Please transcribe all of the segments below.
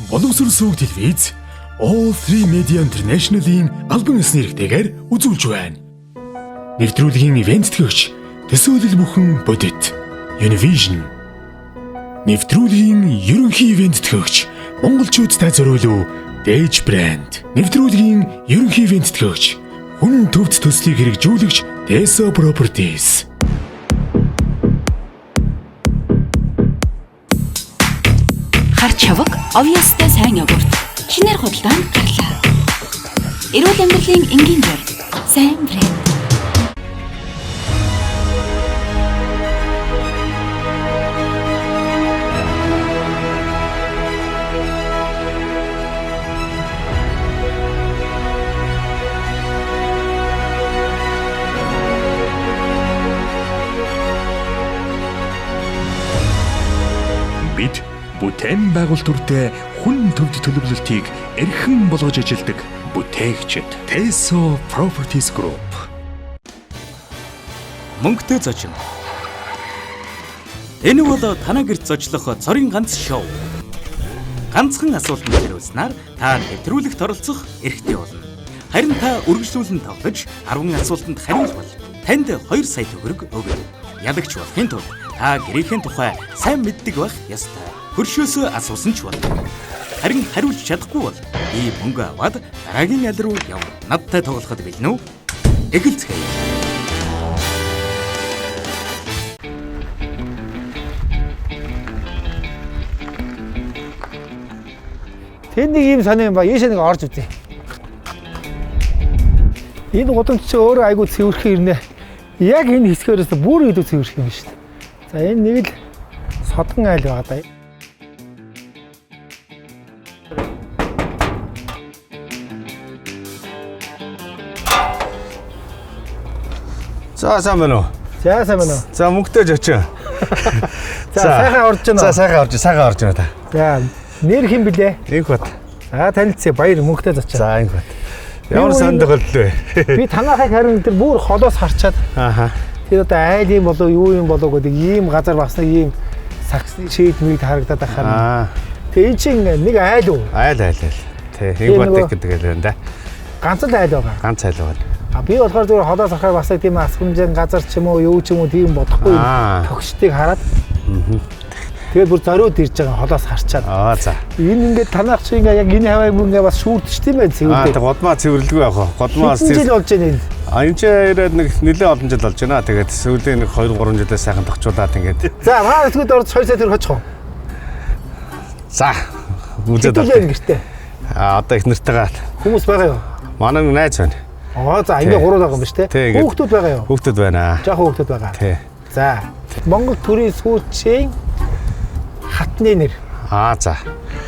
Боловсрол сувг телевиз All 3 Media International-ийн албан ёсны хэрэгтэйгээр үзүүлж байна. Нэвтрүүлгийн ивент тэтгэгч төсөөлөл бүхэн бодит Univision. Нэвтрүүлгийн ерөнхий ивент тэтгэгч монголчуудтай зориулв Дэж брэнд. Нэвтрүүлгийн ерөнхий ивент тэтгэгч хүн төвд төслийг хэрэгжүүлэгч Deso Properties. Хар чавг, овёстой сайн йогурт. Шинээр худалдаанд гарлаа. Эрүүл амьдралын энгийн жор. Сайн брэнд. Бид бүтээн байгуулалт төртэй хүн төвд төлөвлөлтийг эрхэм болгож ажилдаг бүтээгчид Teso Properties Group. Мөнгөтэй зочин. Энэ бол танаа гэрт зочлох цорын ганц шоу. Ганцхан асуултанд хариулснаар та нэвтрүүлэгт оролцох эрхтэй болно. Харин та үргэлжлүүлэн тоглож 10 асуултанд хариулбал танд 2 сая төгрөг өгнө. Ялагч болохын тулд та гэрийнхэн тухай сайн мэддэг байх ёстой. Хөршөөсөө асуусан ч болно. Харин хариулж чадахгүй бол би мөнгө аваад дараагийн аль руу явна. Надтай тоглоход бэлнэ үү? Эхэлцгээе. Тэнд нэг ийм сони юм ба ийшээ нэг орж үзье. Энэ гудамж чи өөрөө айгүй цэвэрхэн ирнэ. Яг энэ хэсгээрээс бүр илүү цэвэрхэн юм шүү дээ. За энэ нэг л содгон айл байгаа даа. За сайн байна уу? За сайн байна уу? За мөнгөтэй жочин. За сайхан орж байна За уу? сайхан орж, сайхан орж байна та. За нэр хэн блэ? Инх бат. За танилцъя баяр мөнгөтэй зочоо. За инх бат. Ямар Би сонь тохиолдол вэ? Би танахыг харин тэр бүр холоос харчаад Ааха. тэр одоо айл юм болов юу юм болов гэдэг ийм газар бас нэг ийм саксны шийд мэгд харагдаад ахаар. Аа. Тэгээ эн чинь нэг айл уу? Айл айл айл. Тэ Тийм инх бат нөгөө- гэдэг л байна да. Ганц л айл байгаа. Ганц айл байна. А би болохоор зүгээр холоос харахаар бас нэг тийм асгамжин газар ч юм уу юу ч юм уу тийм бодохгүй Аа. төгсдгийг хараад Тэгээд бүр зориуд ирж байгаа холоос харчаад. Аа за. Энэ ингээд танах чи ингээд яг энэ хаваа юм ингээд бас шүүрдэж тийм байх Аа цэвэрлээ. тэг годмаа цэвэрлэгүй яах вэ? Годмаа Хэдэн жил болж байна энэ? А энэ ч ирээд нэг нэлээд олон жил болж байна. Тэгээд сүүлийн нэг 2 3 жилээ сайхан тохиолаад ингээд. За маа өтгөд орж 2 сая төгрөг очих уу? За. Үзээд Хэдүүлээ авъя. гэртээ. Аа одоо их нэртэйгээ Хүмүүс байгаа юу? манай нэг найз байна. Аа за ингээ гурав байгаа юм ба шүү Тий, дээ. ингээд- Хүүхдүүд байгаа юу? Хүүхдүүд байна. Жаахан хүүхдүүд байгаа. Тий. За Монгол төрийн сүүлчийн хатны нэр Аа за.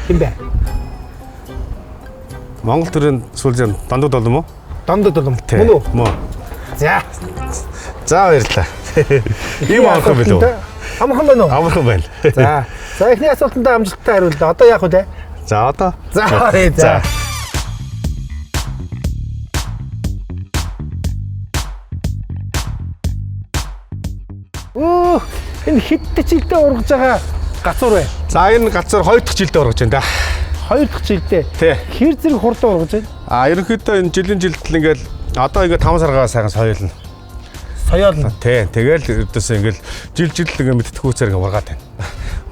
хэн бэ? Монгол төрийн сүүлийн дондод болов уу? Дондод болом. Тий. Мөн үү? Мөн. За. За баярлалаа. Ийм амархан билүү? Амархан байна уу? Амархан байна. За. За эхний асуултанд амжилттай хариуллаа. Одоо яах вэ? За одоо. За за. За. Өө энэ хэд жилдээ ургаж байгаа гацуур вэ? За энэ гацаар хоёр дахь жилдээ орж байна да. Хоёр дахь жилдээ. Тий. Хэр зэрэг хурдан ургаж байна? А ерөнхийдөө энэ жилийн жилд л ингээл одоо ингээ 5 саргаа сайхан соёлно. Соёолно. Тий. Тэгэл ердөөсөө ингээл жил жил ингээ мэдтгүүцээр ингээ ургаад байна.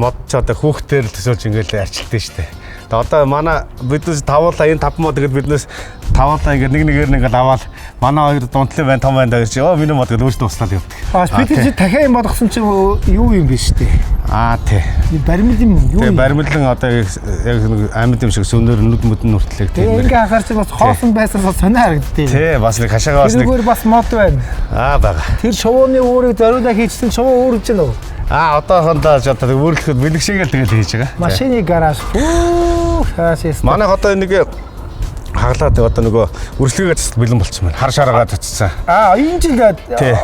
Мод ч одоо хүүхдээр л төсөөлж ингээл арчилдаг штэ. Тэгээ одоо манай биднээс тавуулаа энэ таван мод ингээд биднээс тавуулаа ингээд нэг нэгээр нь ингээл аваад манай хоёр дунтлын байна том байна даа гэж ёо миний мод ингээд өөрсдөө услаад явдаг. Аа бид тий. чи дахиад юм бодгосон чи юу юм бэ штэ? Аа тий. Баримл юм юу Тэгээ юм? баримлан одоо яг яг нэг амьд юм шиг сөнөр нүд мүдэн нүртлэг Тэгээ тийм. ингээ анхаарч бас хоосон байсаас бас сонио харагддээ. Тий, бас нэг хашаага бас нэг Тэрүүгээр бас мод байна. аа бага. Тэр шувууны үүрийг зориулаа хийчихсэн шувуу үүрж гэнэ үү? Аа одоохондоо ч одоо өөрлөхөд бэлэг шиг л тэгэл хийж байгаа. Машины гараж. Фүү хаашаас. Манайх одоо нэг хаглаад одоо нөгөө үрслэгээ цэцэл бэлэн болчихсон байна. Хар шараагаа цэцсэн. Аа энэ жил Тий.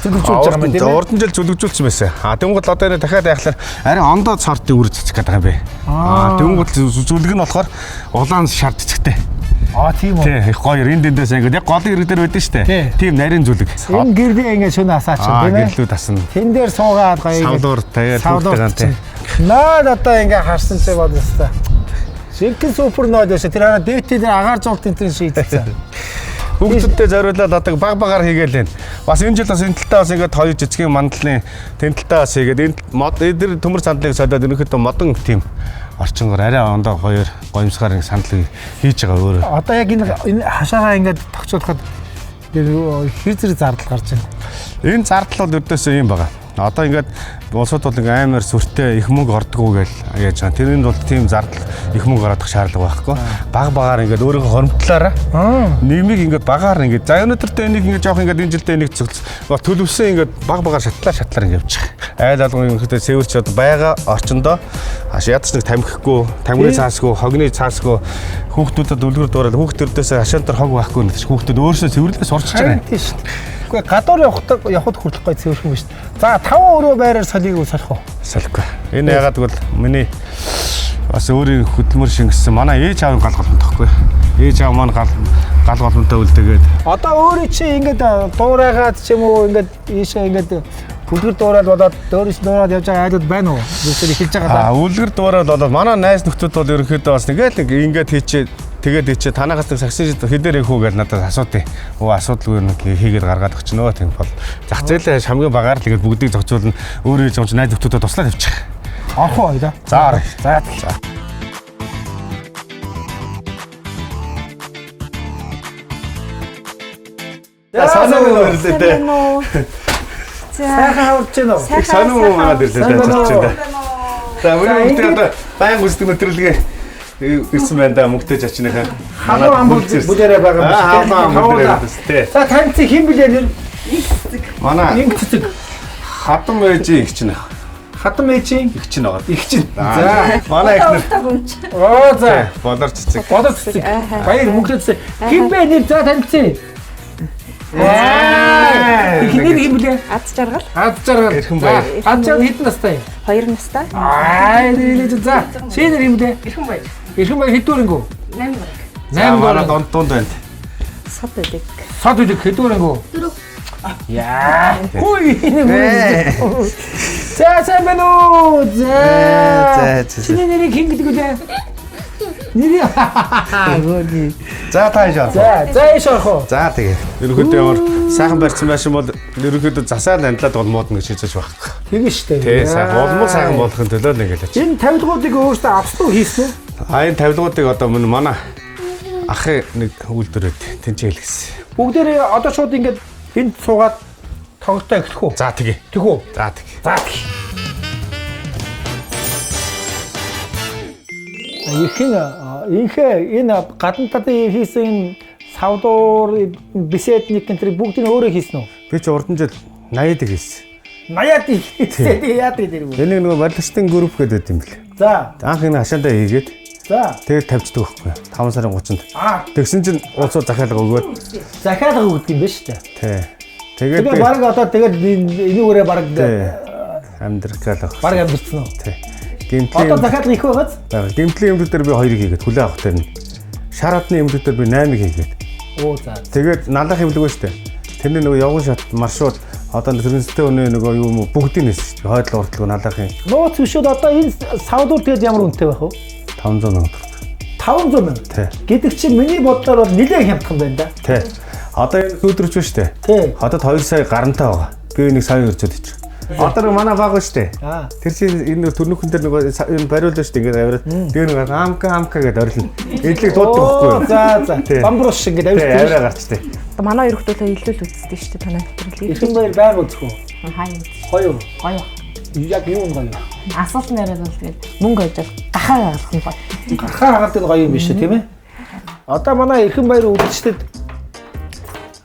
зөвлөжүүлж байгаа юм тийм ээ. Урдан жил зүлэгжүүлсэн байсан. А тэнгууд одоо энэ дахиад яхалаар арай ондоо цортын үр цэцэх гэдэг юм бэ. Аа тэнгууд зүлэг нь болохоор улаан шар цэцэгтэй. Аа тийм үү. Тий, их гоё энд эндээс ингээд яг голын ирэг дээр байдаг шүү Тий. дээ. Тийм нарийн зүлэг. Энэ гэрдээ ингээ шөнө асаач Аа тийм ээ. гэрлүүд асна. Тэн дээр суугаад гоё. Савлуур тэгээд Савлуур хүүхдтэйгээ тий. чинь. Наад одоо ингээ харсан чи бодсон. Жинхэнэ супер нойл байсан. Тэр хараа дээтэй дээр агаар зулт энэ төр шийдсэн. Хүүхдүүдтэй зориулаад одоо баг багаар хийгээл байна. Бас энэ жил бас энэ талтаа бас ингээд хоёр жижигхэн мандлын тэн талтаа бас хийгээд энэ мод эдгээр төмөр сандлыг солиод ерөнхийдөө модон тийм орчингоор арай ондоо хоёр гоёмсгаар ингэ сандал хийж байгаа өөрөө. Одоо яг энэ хашаагаа ингээд тогтцоолоход хэр зэрэг зардал гарч байна. Энэ зардал бол ердөөсөө юм байгаа. Одоо ингээд улсууд бол ингээ амар сүртэй их мөнгө ордгоо гэж яаж байгаа. Тэрний бол тийм зардал их мөнгө ороодох шаардлага байхгүй. Баг багаар ингээд өөрийнхөө хоримтлаараа нийгмийг ингээд багаар ингээд за өнөөдөртөө энийг ингээд жоох ингээд энэ жилдээ энийг цогц төлөвсөн ингээд баг багаар шатлаар ингээд явчих. Айл алган ерөнхийдөө цэвэрч одоо байгаа орчиндоо ядч нэг тамхихгүй, тамгины цаасгүй, хогны цаасгүй хүүхдүүдэд үлгэр дуурайл хүүхдүүдээс хашаан дээр хог байхгүй нэг хүүхдүүд өөрсдөө цэвэрлээ сурч байгаа. Тийм шүү дээ. Үгүй гадуур явахд хүртэл гой цэвэрхэн биш. За 5 өрөө байраар солийг солих уу? Солихгүй. Энэ ягаад гэвэл миний бас өөрийн хөдөлмөр шингэсэн манай ээж аавын гал голомт тахгүй. Ээж аав маань гал голомтой үлдээгээд. Одоо өөрөө чи ингээд дуурайгаад ч юм уу ингээд ийшээ ингээд үлгэр дуурайд болоод дөөрс дуурайд явж байгаа айлууд байна уу? Зүсээр эхэлж байгаа. Аа үлгэр дуурайд болоод манай найз нөхдөд бол ерөнхийдөө бас нэг л ингээд хийчээ тэгээд ийчээ танахаас нэг саксин хэдээр их үү гэж надад асуудیں۔ Өө асуудалгүй нэг хийгээд гаргаад өгчнөө тийм бол зах зээлээ хамгийн багаар л тэгээд бүгдийг зохицуулна. Өөрөө хийж байгаа юм чи найз нөхдөдөө туслаад явчих. Орох уу хоёлаа? За орё. За. За санаа ирлээ дээ. Сайхан хаварч байна уу? Их сонин манад ирлээ дээ чад чинь. За өнөө өнөөдөр одоо баян үздэг нэвтрүүлгээ ирсэн байна да мөнгөтэй жачныхаа. Халуун ам бүлээрээ байгаа юм шиг. Халуун ам бүлээрээ тий. За таньцыг хэн билээ нэр? Манай Инг цэцэг. Хадам ээжийн эгч нь. Хадам ээжийн эгч нь байгаа. Эгч нь. За манай эхнэр. Оо за. Болор цэцэг. Болор цэцэг. Баяр мөнгөтэй цэцэг. Хэн бэ нэр? За таньцыг. Эхнэр хэн билээ? Ад жаргал. Ад жаргал. Эрхэн баяр. Ад жаргал хэдэн настай юм? 2 настай. Аа нэр за. Чи нэр хэн билээ? Эрхэн баяр. Эрхэн баяр хэдүүр өнгөө? 8 бараг. 8 манай дунд байна. Сад үлэг. Сад үлэг хэдүүр өнгөө? 4. Яа. Хүй нэг. За сайн байна уу? За. За. Чиний нэрийг хэн гэдэг вүлээ? Нэрийг гөөний. За та ийш орох. За ийш орох уу? За тэгээ. Ерөнхийдөө ямар сайхан барьсан байшин бол ерөнхийдөө засаал андлаад улмуудна гэж хэлж байхгүй. Тэгээ штэ. Тий, сайхан улмууд сайхан болохын төлөө л ингэж. Энэ тавилгуудыг өөрөөсөө авсан уу хийсэн үү? А энэ тавилгуудыг одоо мөн манай ахын нэг үйлдвэрээд тэнцээ хэлгэсэн. Бүгдээрээ одоо шууд ингэж энд суугаад тоглолтоо эхлэх үү? За тэгээ. Тэг үү? За тэгээ. За тэг. Ихэн инхээ энэ гадна талын хийсэн энэ савдуур бисэдник энэ тэр бүгдийг өөрөө хийсэн үү? Би чи урдан жил 80-д хийсэн. 80-д хийсэн. Тэгээ яадаг дэрэг үү? Энийг нөгөө барилгачдын групп гэдэг юм бэл. За. Анх энэ хашаандаа хийгээд. За. Тэгээд тавьчихдаг байхгүй. 5 сарын 30-нд. Аа. Тэгсэн чинь улсууд захиалга өгөөд. Захиалга өгдөг юм байна шүү дээ. Тий. Тэгээд Тэгээ баг одоо тэгээд энүүгээрээ баг амьдрах гал. Баг амьдэрсэн үү? Тий. Гэмтлийн Одоо захиалга их байгааз? Гэмтлийн эмнэлэг дээр би 2-ыг хийгээд хүлээ авах дээр нь. Шар хадны эмнэлэг дээр би 8-ыг хийгээд. Оо за. Тэгээд налах эмнэлэг ба штэ. Тэрний нөгөө явган шат маршрут одоо тэрнстэй өнөө нөгөө юу юм бүгдийг нээсэн штэ. Хойдол уртлаг налахын. Нууц бишүүд одоо энэ савдуур тэгээд ямар үнэтэй байх вэ? 500 мянга. 500 мянга. Тий. Гэдэг чинь миний бодлоор бол нэлээд хямдхан байна да. Тий. Одоо энэ сүүдрч ба штэ. Тий. Хотод 2 сая гарантай байгаа. Би нэг сая өрцөөд ичих. Одоо манай баг ба штэ. Тэр чинь энэ төрнөхөн дээр нөгөө энэ бариулаа штэ ингээд авираад тэр нэг амка амка гэдээ орилно. Эдлийг дууддаг байхгүй юу? За за. Бамбрус шиг ингээд авирч авираа гарчтэй. Одоо манай хоёр хүмүүс илүү л үздэг штэ танай нэвтрүүлгийг. Эрхэн баяр байг үзэх үү? Хаа юм. Гоё. Гоё. Яг юу юм гоё. Асуулт яриад бол тэгээд мөнгө хожоод гахаа хагалах нь гоё. Гахаа хагалдаг гоё юм биш үү тийм ээ? Одоо манай эрхэн баяр үзэгчдэд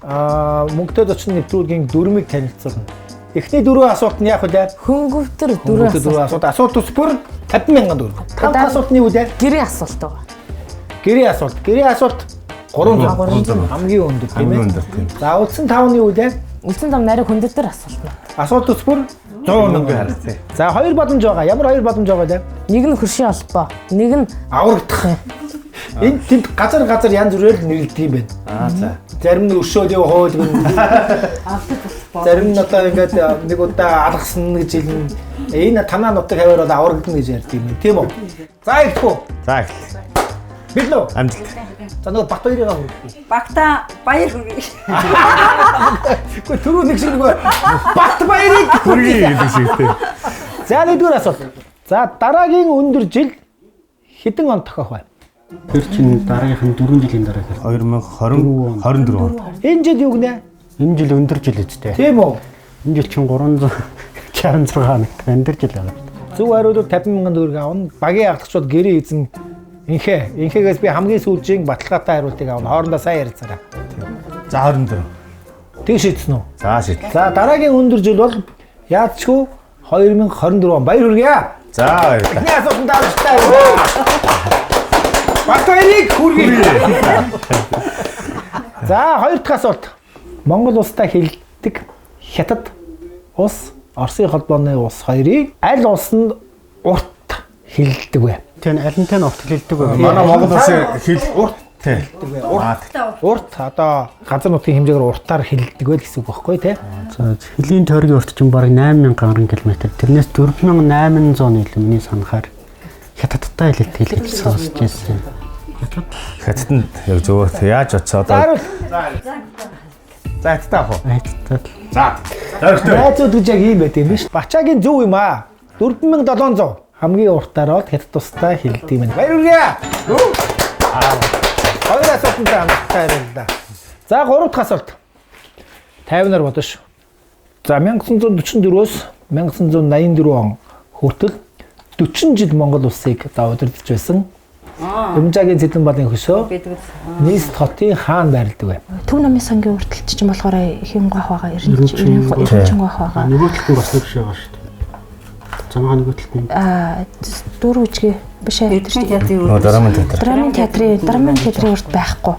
мөнгөтэй зочин нэвтрүүлгийн дүрмийг танилцуулна. Эхний дөрвөн асуулт нь яах вэ? Хөнгөвтөр дөрвөн асуулт. Асуулт төсбөр 50 мянган төгрөг. Тав асуулт нь юу вэ? Гэрийн асуулт байгаа. Гэрийн асуулт. Гэрийн асуулт 300. Хамгийн өндөр тийм ээ. За үлдсэн тав нь юу вэ? Үлдсэн тав нарийн хүндэт асуулт нь. Асуулт төсбөр 100 мянган. За хоёр боломж байгаа. Ямар хоёр боломж байгаа вэ? Нэг нь хөршийн холбоо, нэг нь аврагдах. Энэ тэнд газар янз бүрээр л нэрлэдэг юм байна. Аа за. Зарим нь өршөөлөө хойлгон. Зарим нь одоо ингээд нэг удаа алгасан гэж хэлнэ. Энэ танаа нутаг хаваар бол аврагдана гэж ярьдаг юм тийм үү? За эхлэх үү? За эхлэе. Бэлэн үү? Амжилт. За нөгөө Бат хоёрыгаа хүргэе. Багта баяр хүргэе. Гэхдээ түрүү нэг шиг нөгөө Бат баярыг Хүргэе гэдэг шиг тий. За нэгдүгээр асуулт. За дараагийн өндөр жил хэдэн он тохиох вэ? Тэр чинь дараагийнх нь 4 жилийн дараа хэрэг. 2020 24 он. Энэ жил юу гинэ? Энэ жил өндөр жил үстэй. Тийм үү? Энэ жил чинь 366 хоног өндөр жил байгаа. Зөв хариулвал 50 мянган төгрөг авна. Багийн ахлагчуд гэрээ эзэн Инхээ. Инхээгээс би хамгийн сүүлийн баталгаатай хариултыг авна. Хоорондоо сайн ярилцаарай. За 24. Тэг шийдсэн үү? За шийдэл. За дараагийн өндөр жил бол яадчгүй 2024 он. Баяр хүргэе. За баярлалаа. Эхний асуултанд амжилттай. Бат баярыг хүргэе. За хоёр дахь асуулт. Монгол улстай хэлдэг Хятад улс, Оросын холбооны улс хоёрын аль улс нь урт хэлдэг вэ? Тэр алинтай нь урт хэлдэг вэ? Манай Монгол улсын хэл урт тий. хэлдэг вэ? Урт. Урт одоо газар нутгийн хэмжээгээр уртаар хэлдэг вэ гэсэн үг байхгүй тий? За хөлийн тойргийн урт чинь бараг 8000 гаруй км. Тэрнээс 4800 илүү миний санахаар Хятадтай хэлдэг гэж сонсч байсан. Хятад Хятад нь яг зөв яаж очсон За одоо. хариулт. За хятад авах уу? Хятад. За. Зоригтой. Найзууд гэж яг ийм байт юм биш. Бачаагийн зөв юм аа. 4700 хамгийн уртаар бол хятад тустай хэлдэг юм байна. Баяр хүргэе. Хоёр асуултанд амжилттай хариуллаа. За гурав дахь асуулт. 50-аар бодно шүү. За 1944-өөс 1984 он хүртэл 40 жил Монгол улсыг за удирдах байсан. Юмжаагийн Цэдэн балын хөсөө Нийс хотын хаан байрладаг вэ? Төв намын сангийн урталт чинь болохоор ихэн гох байгаа, 90 гох байгаа. Нөгөө талд нь бас нэг шиг байгаа шүү дээ. Замгаа нөгөө талд нь Аа дөрөв үжиг биш ээ. Нөгөө драмын театр. Драмын театрын драмын театрын урт байхгүй.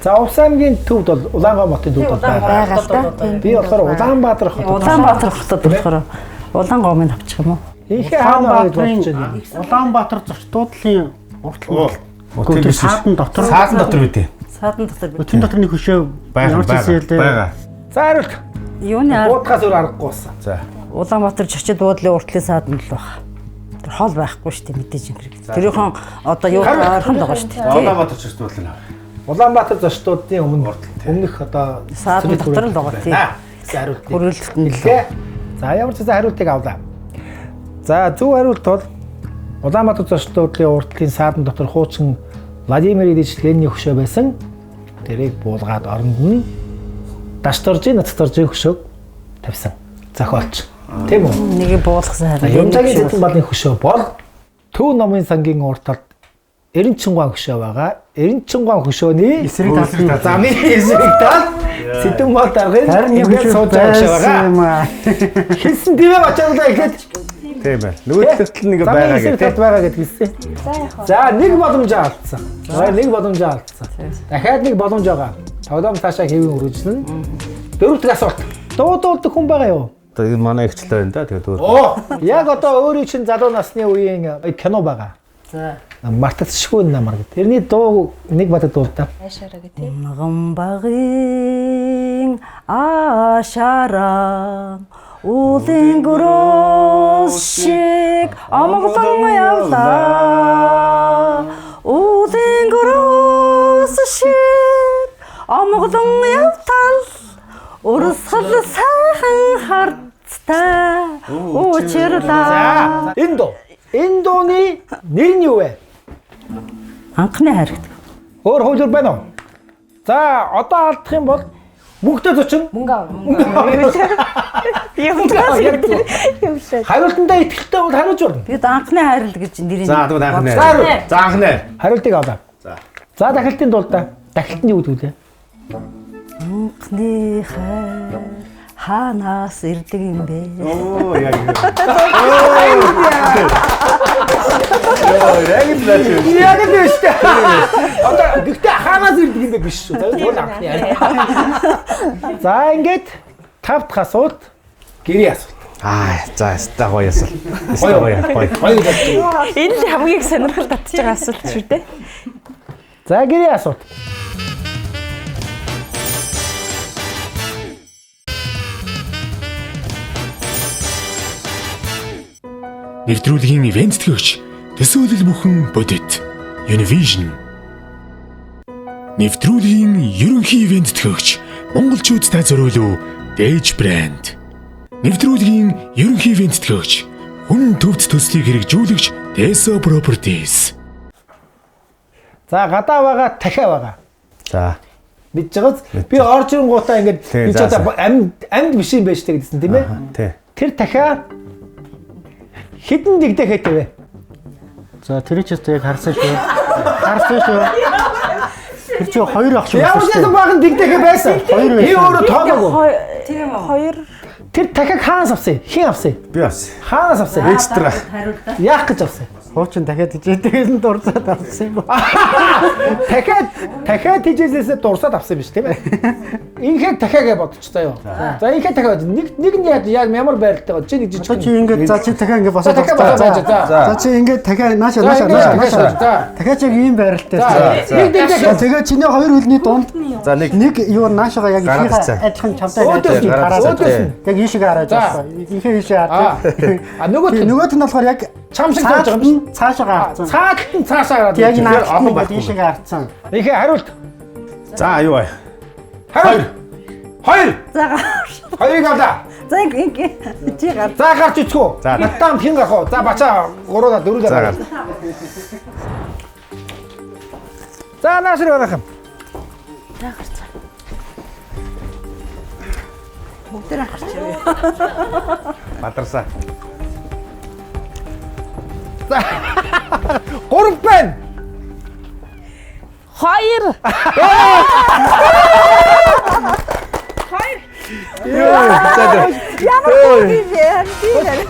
За Увс аймгийн төвд бол Улаангой хотын төвд бол байгаа. Байгаа л да. Би болохоор Улаанбаатар хотод. Улаанбаатар хотод болохоор Улаан гомыг авчих юм уу? Инхээ хаан байгаа гэж бодож байна. Улаанбаатар зочдлын уртал. Тийм биш. Саадан дотор. Саадан дотор үү? Саадан дотор. Өтөн дотор нэг хөшөө Байгаа байгаа. За хариулт. Юуны арга Буудахаас өөр аргагүй болсон. За. Улаанбаатар зочид буудлын уртлын саадан л баг. Тэр хол байхгүй шүү дээ мэдээж юм хэрэг. Тэрийнхэн одоо юу ойрхон байгаа шүү дээ. Улаанбаатар зочид буудлын. Улаанбаатар зочдуудын өмнө өмнөх одоо Саадан дотор л байгаа тийм. За хариулт. Хүрээлэлт нь Хэллээ. За ямар ч байсан хариултыг авлаа. За зөв хариулт бол Улаанбаатар зочдлын уртлын саадан дотор хуучин Владимир Ильич Ленины хөшөө байсан. Тэрийг буулгаад оронд нь Дашдоржийн Нацдоржийн хөшөөг тавьсан. Зохиолч. Тийм үү? Нэгийг буулгасан харин. Юмжаагийн Зэдэн балын хөшөө бол Төв номын сангийн урд талд Эренчингуан хөшөө байгаа. Эренчингуан хөшөөний эсрэг талын замын эсрэг талд Сэдэн бол даргын ингээд сууж байгаа хөшөө байгаа. Хэлсэн дивэ бачаалаа ихэд Тийм байна. Нөгөө талд нь ингээ байгаа замын эсрэг гэдэг. талд байгаа гэдээ хэлсэн. За нэг боломжоо алдсан. За нэг боломжоо алдсан. Дахиад нэг боломж байгаа. Тоглоом цаашаа хэвэн үргэлжлэнэ. Дөрөв дэх асуулт. Дуудуулдаг хүн байгаа юу? Одоо энэ манай ихчлээ байна да. Тэгээд өөр. Оо, яг одоо өөрийн чинь залуу насны үеийн кино байгаа. За. Мартагдшгүй намар гэдэг. Тэрний дуу нэг бадад дуулдаа. Аашаараа гэх тийм. Наган багын аашаараа уулын гөрөөс шиг омглон явлаа. Уулын гөрөөс шиг омглон явтал урсгал сайхан хардтай уучирлаа. За, энэ дуу. Энэ дууны нэр нь юу вэ? Анхны хайр гэдэг. Өөр хөвлөр байна уу? За, одоо алдах юм бол мөнгөтэй зочин. Мөнгө ав. Юм Яг зөв. Хариултандаа итгэлтэй бол хариулж болно. Бид анхны хайр л гэж нэрийг За тэгвэл анхны. За, хариулт. За анхны. Хариултыг авлаа. За. За, дахилтын дуулдаа. Дахилт нь юу гэдэг вэ? Анхны хайр хаанаас ирдэг юм бэ? Оо яг. Йоо, яг л наач. Яг л биш үү? Одоо гэхдээ хаанаас ирдэг юм бэ биш шүү. За зүгээр анхны хайр. За, ингээд тав дахь асуулт гэрээ асуулт. Аа, за яста гоё асуул. Яста гоё гоё. Гоё гэж. Энэ л хамгийн их сонирхол татж байгаа асуулт шүү дээ. За, гэрээ асуулт. Нэвтрүүлгийн ивент тэтгэгч төсөөлөл бүхэн бодит. Univision. Нэвтрүүлгийн ерөнхий ивент тэтгэгч монголчуудтай зориулв Дэж брэнд. Нэвтрүүлгийн ерөнхий ивент тэтгэгч хүн төвд төслийг хэрэгжүүлэгч Deso Properties. За гадаа байгаа дахиа байгаа. За. Мэдж байгааз би орж ирэнгуутаа ингээд Тий, би ч за, одоо за. амьд биш юм байж тээ гэдсэн тийм ээ. Тий. Тэр дахиа хэдэн дэгдэхэтэй вэ? За тэр ч өстө яг харсан шүү. Харсан шүү. Тэр чи хоёр ах шиг Ямар ч байсан баахан дэгдэхэ байсан. Хоёр Би байсан. өөрөө тоогоогүй. Тийм үү? Хоёр Тэр дахиаг хаанаас авсан? Хэн авсан? Би авсан. Хаанаас авсан? Экстра. Яах гэж авсан? Хуучин дахиад хичээдээс нь дурсаад авсан юм. Дахиад хичээлээсээ дурсаад авсан юм биш тийм ээ. Инхээр дахиагаа бодчих заяа. За инхээр дахиад нэг нь яг ямар байралтай байгаа чи нэг жижиг. Одоо чи ингээд за чи дахиад ингээд босоод За, дахиад босоод байж, за. За чи ингээд дахиад нааша За, нааша ингээд нааша дахиад нааша. за. Дахиад яг ийм байралтай. За, нэг дэгдэхэ. За, тэгээ чиний хоёр хөлний дунд За нэг нэг юу наашаага яг Гараад ихийг ирсэн. адилхан чамтай Өөдөөс нь, гараад өөдөөс нь. Яг ийшээ хараад За. байгаа. Ихээ ийшээ хараад. А нөгөөт Тий, нь нөгөөт нь болохоор яг чам шиг тавьж байгаа юм биш. Цаашаа харцсан. Цааталт нь цаашаа гараад. Яг ирж байна. наашаа олон ингээд байхгүй. ийшээ харцсан. Ихээ хариулт. За юу аа. Хариулт. Хоёр. За гарч. Хоёрыг авлаа. За ингэ чи гар. За гарч ицгүү. За. Надтай хамт хэн гарах вэ? За бачаа гуруулаа дөрүүлээ. За гар. За наашир гарах юм. за гарцаа. Бүгдээр гарч ирээ. Бадарсаа. За. Гурав байна. Хоёр. Ямар хүү юм бэ?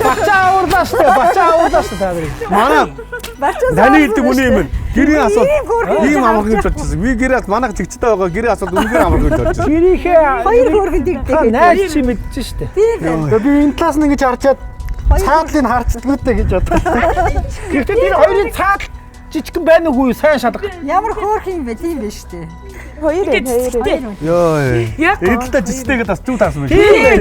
Бачаа аварлаа штэ. Бачаа аварлаа штэ та нарыг. Манай Бачаа таны хэлдэг үнэ юм. Гэрийн асуулт Ийм хөөрхөн ийм амархан гэж бодчихсон. Би гэрээ асуулт манайх зэгцтэй байгаа гэрээ асуулт үнэхээр амархан гэж бодчихсон. Гэрийнхээ Хоёр хөөрхөн Та дэгдэхэ. найз чи мэдчихэж штэ. Тийм байна. Тэгээ би энэ талаас нь ингэж харчаад цаадлыг харцдаггүй гэж бодлоо. Гэхдээ тэр хоёрын цаатал жижигхэн байна уугүй юу? Сайн шалга. Ямар хөөрхөн юм бэ? Тийм байна шүү дээ. Хоёр хоёр. Йоо. Яг Энэ талаа жижигтэй гэдээ бас зүг таарсан байх. Тийм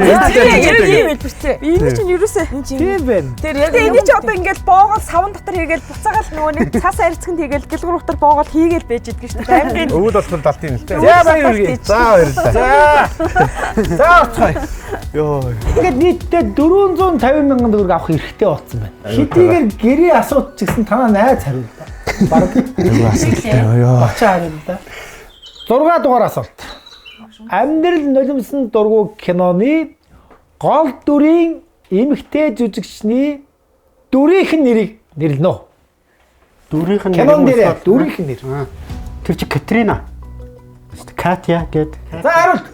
тийм хэлбэртэй. Энэ чинь ерөөсөө энэ чинь Тийм байна. Тэр яг энэ чинь одоо ингээл боогоол савн дотор хийгээл буцаагаал нөгөө нэг цас арицганд хийгээл гэлгүр утар боогоол хийгээл байж идэг шүү дээ. Байнгын Өвөл болохоор далтын л дээ. За баяр хүргэе. За баярлалаа. За. За орцгоё. Йоо. Ингээд нийтдээ 450 мянган төгрөг авах эрхтэй болсон байна. Хэдийгээр гэрээ асууч ч гэсэн танаа найз хариулаа. Бараг Айгу асуудалтай. Йоо. бачаа хариулаа. 6 дугаар асуулт. Амьдрал нулимсан дургу киноны гол дүрийн эмэгтэй жүжигчний дүрийнх нь нэрийг нэрлэнэ үү? Дүрийнх нь Кинон дээр дүрийнх нь нэр. Тэр чи Катрина. Катя гэд. За хариулт.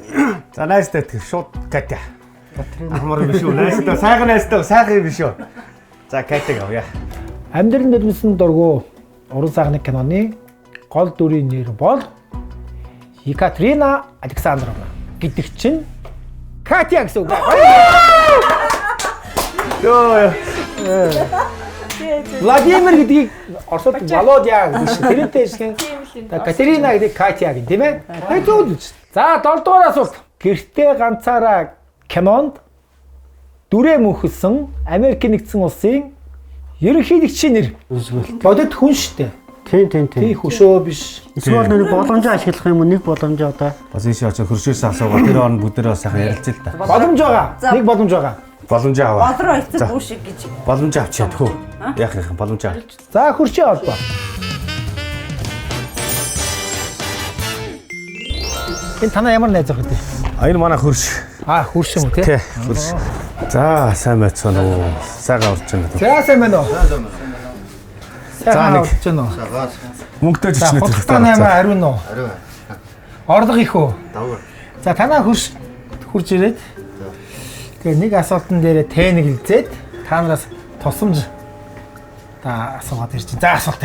За найзтай тэр шууд Катя. Амар юм биш үү? Найзтай сайхан найзтай сайхан юм биш үү? За Катяг авъя. Амьдрал нулимсан дургу уран сайхны киноны гол дүрийн нэр бол Екатерина Александровна гэдэг чинь Катя гэсэн үг. Йоо. Владимир гэдгийг Оросд Володя гэдэг шиг тэрнтэй ишлэн. Катерина гэдэг Катя гэх тийм ээ. Тэр зөв л үст. За 7 дугаар асуулт. Гэртээ ганцаараа кинонд дүрээ мөнхөлсөн Америк нэгдсэн улсын ерөнхийлөгчийн нэр. Бодит хүн штэ. Тийм тийм Тий тийм. хөшөө биш. Эсвэл нэг боломжоо ашиглах юм уу? Нэг боломжоо одоо. Бас ийшээ очиж хөршөөс асуугаа тэр хооронд бүгдээрээ бас сайхан ярилцъя л да. Боломж байгаа. Нэг боломж байгаа. Боломжоо аваа. Болроо эцэг За. бүү шиг гэж. Боломжоо авчиад хөө. Яах юм боломжоо. ав. За хөршөө холбоо. Энэ танаа ямар найз ах вэ? А энэ манай хөрш. А хөрш юм уу тий? Тий, хөрш. За сайн байцгаана уу? Сайхан орж байна. За сайн байна уу? За, Сайхан нэг. орж байна уу? Мөнгөтэй За жижигнэ худалдаа 8 ариун уу? Ариун. Орлого их үү? Давгүй. За танаа хөрш хурж ирээд тэгээ нэг асуултан дээрээ тэ нэг илзээд та нараас тусламж та асуугаад ирж байна. За асуулт.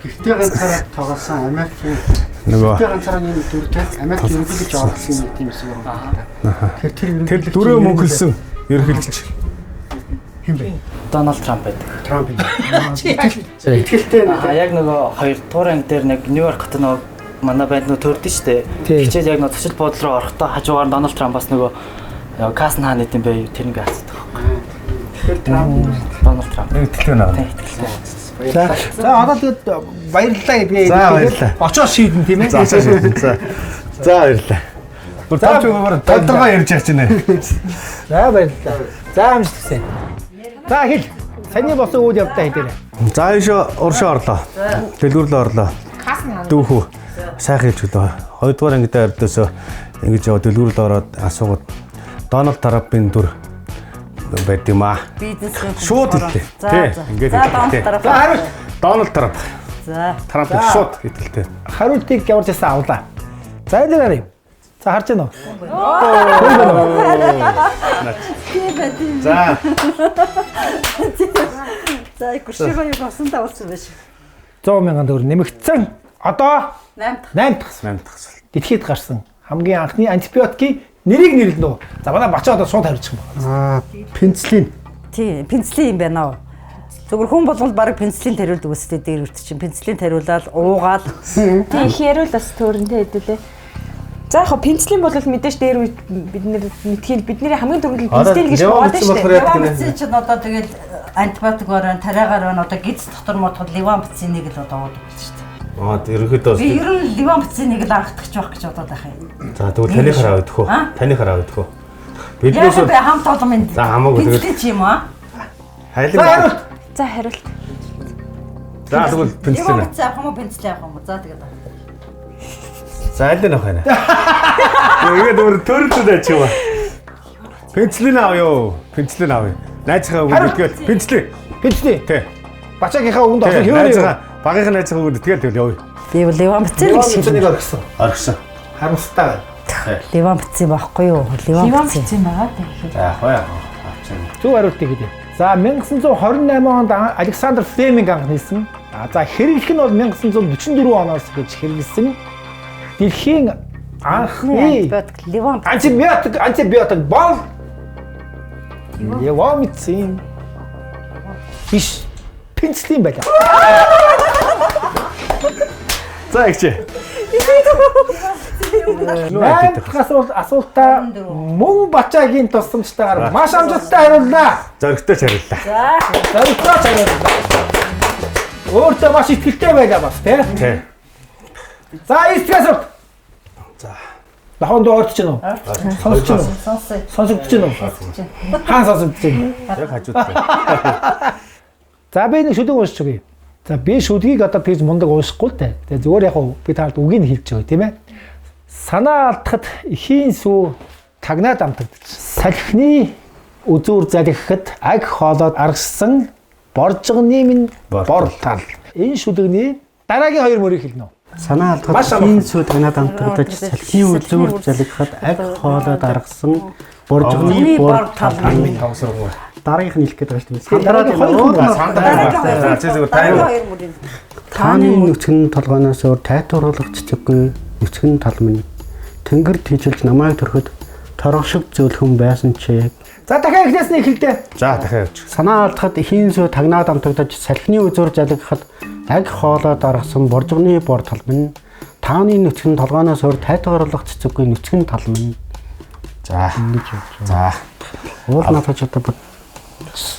Гэртээ ганцаараа тоглосон Америкийн Нөгөө гэртээ ганцаараа нэг дүртэй Америк ерөнхийлөгч орлосон юм тийм хэсэг байна. Тэгэхээр тэр тэр дүрээ мөнхөлсөн ерөнхийлөгч. Хэн бэ? Дональд Трамп байдаг. Трамп юм. Итгэлтэй Аа яг нөгөө хоёр дугаар анги дээр нэг Нью-Йорк хот нөгөө манай банд нөгөө төрдөн штэ. Тий. Хичээл яг нөгөө зочил буудлын руу орохдоо хажуугаар нь Дональд Трамп бас нөгөө касн хаана идэм бэ тэр ингээ асуудаг. Тэгэхээр Трамп Дональд Трамп. Нэг итгэлтэй байна. Тий, итгэлтэй. За за одоо тэгээд баярлалаа гэдгээ. За, баярлалаа. Очоо шийдэн тийм ээ. За очоо шийдэн. За. За баярлалаа. Бүр тавч өгөөр тодорхой ярьж яах чинь. За баярлалаа. За амжилт хүсье. За хэл. Саний болсон үйл явдлаа хэлээрэй. За ийшээ уршаа орлоо. Дэлгүүрлөө орлоо. Дүүхүү сайхан хэлж өглөө. Хоёрдугаар ангидаа өрдөөсөө ингэж яваа дэлгүүрлөө ороод асуугаад Дональд Трампын дүр байд юм аа. Бизнесийн Шууд хэллээ. Тий, ингээд За Дональд хэллээ. Трамп. За хариулт. Дональд Трамп. За. Трамп шууд хэлтэй. Хариултыг ямар ч байсан авлаа. За энэ харъя. За харж байна уу? Тийм бай тийм. За. За гүршигаа юу болсон тавуулсан байж. 100 мянган төгрөг нэмэгдсэн. Одоо 8 дахь. 8 дахь 8 дахь асуулт. Дэлхийд гарсан хамгийн анхны антибиотикийн нэрийг нэрлэнэ үү? За манай Бачаа одоо шууд хариулчих юм байна. Аа, пенициллин. Тийм, пенициллин юм байна уу? Зүгээр хүн болгол баг пенициллин тариулдаг үстэй дээр үрт чинь пенициллин тариулаад уугаал. Тийм их яриул бас төөрөнтэй хэдүүлээ. За яг пенцлин бол мэдээж дээр үед бид нэр мэдхийн бидний хамгийн түрүүнд пенцлин гэж бодсон шүү дээ. Левамицин чинь одоо тэгэл антибиотик орон, тариагаар байна одоо гиз дотор модход левамицинийг л одоо уудаг болж шүү дээ. Аа ерөнхийдөө Би ер нь левамицинийг л анхдагч байх гэж бодоод байх юм. За тэгвэл таныхаар аваад өгөө. Аа? Таныхаар аваад өгөө. Яг Биднээс би хамт олон минь. За, хамаагүй, тэгэл. Пенициллин ч юм аа. хайлан. За хариулт. За хариулт. За тэгвэл пенициллин. Левамицин авах юм уу, пенициллин авах юм уу? За тэгээд. За аль нь авах вэ? Тэгээд өөр төрөлдөд айч юм аа. Пенициллин авъя юу? Пенициллин авъя. Найзынхаа үгэнд итгээл пенициллин. Пенцлин. Тий. Бачаагийнхаа үгэнд Тий, орсон хэвээр юу? найзынхаа багийнхаа найзынхаа үгэнд итгээл тэгэл явъя. Би бол левамицин гэж Левамицинийг хэлнэ. орхисон. Орхисон. Харамсалтай байна. Левамицин байхгүй юу? Левамицин. Левамицин байгаа тийм. За явах вэ? Авчихна. Зөв хариултыг хэлье. За 1928 онд Александр Флеминг анх нийлсэн. А за хэрэглэх нь бол 1944 оноос гэж хэрэглэсэн. Дэлхийн анхны Антибиотик левамицин. антибиотик антибиотик бол левомицин биш пенициллин байлаа. За ихчээ. Найм дахь асуултаа мөн Бачаагийн тусламжтайгаар маш амжилттай хариуллаа. Зоригтой ч хариуллаа. Зоригтой ч хариуллаа. Өөртөө маш ихтэй байлаа бас тий. Тий. За 9 дахь асуулт. За. Нохонд ойртож гинүү? Сонсож гинүү? Сонсъё. Сонсогдож гинүү? Хаан сонсогдож гинүү? Яг хажууд байна. За би нэг шүлэг уншиж өгье. За би шүлгийг одоо тэгж мундаг уншихгүй л дээ. Тэгээ зүгээр яг уу би таад үгийг нь хэлж өгье тийм ээ. Санаа алдахад эхийн сүү тагнаад амтагдаж. Салхины үзүүр залхихад аг хоолоод аргасан боржгоны минь бор тал. Энэ шүлэгний дараагийн хоёр мөрийг хэлнэ үү? Санаа Маш алдахад амархан. эхийн сүү тагнаад амтагдаж салхины үзүүр залхихад аг хоолойд аргасан боржгоны бор тал минь. Тавсаргуу. Дараагийнх нь хэлэх гээд байгаа шүү дээ. Дараагийн Сандраад хоёр байна. мөр. Сандраад. За чи зүгээр тайван. Хоёр мөрийн. Тааны нүцгэн толгооноос өөр тайтууруулах цэцэггүй нүцгэн тал минь. Тэнгэр тийжилж намайг төрөхөд торох шиг зөөлхөн байсан чи. За дахиад эхнээс нь эхэлдэ. За дахиад явчих. Санаа алдахад эхийн сүү тагнаад амтагдаж салхины үзүүр залгихад аг хоолой даргасан боржгоны бор тал минь. Тааны нүцгэн толгооноос өөр тайтууруулах цэцэггүй нүцгэн тал минь. За. Ингэж явж байна. За. Уул надад ч одоо бүр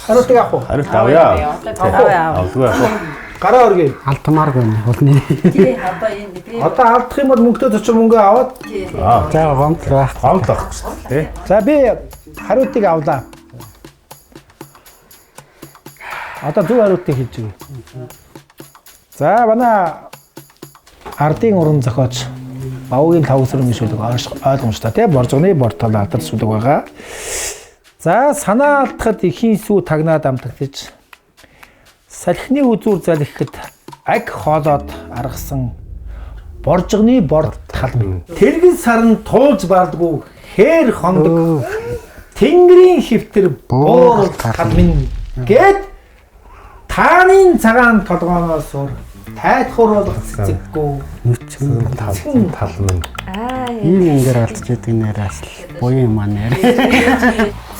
Хариултыг авах уу? Хариулт авъя. Авъя. Авдгүй яах вэ? Гараа өргөе. алдмаар байна. Улны. Тий, одоо энэ би Одоо алдах юм бол мөнгөтэй төчөн мөнгө аваад За гомдол байх. Гомдол авах гэсэн тий. За би хариултыг авлаа. Одоо зөв хариултыг хэлж өгье. За манай ардын уран зохиолч Бавгийн тавсрын шүлэг ойлгомжтой тий боржгоны бортол алдар шүлэг байгаа. За санаа алдахад эхийн сүү тагнаад амтагдаж салхины үзүүр залхихад аг хоолоод аргасан боржгоны бор тал минь. Тэргэн сарн туулж бардгүй хээр хондог Тэнгэрийн хөвтөр буурал тал минь гэд тааны цагаан толгооноос өөр тайтхууруулах цэцэггүй Нүцгэн Тал тал минь. Аа. Ийм ингээр алдчихдаг нэрээс л буян юм аа нэр.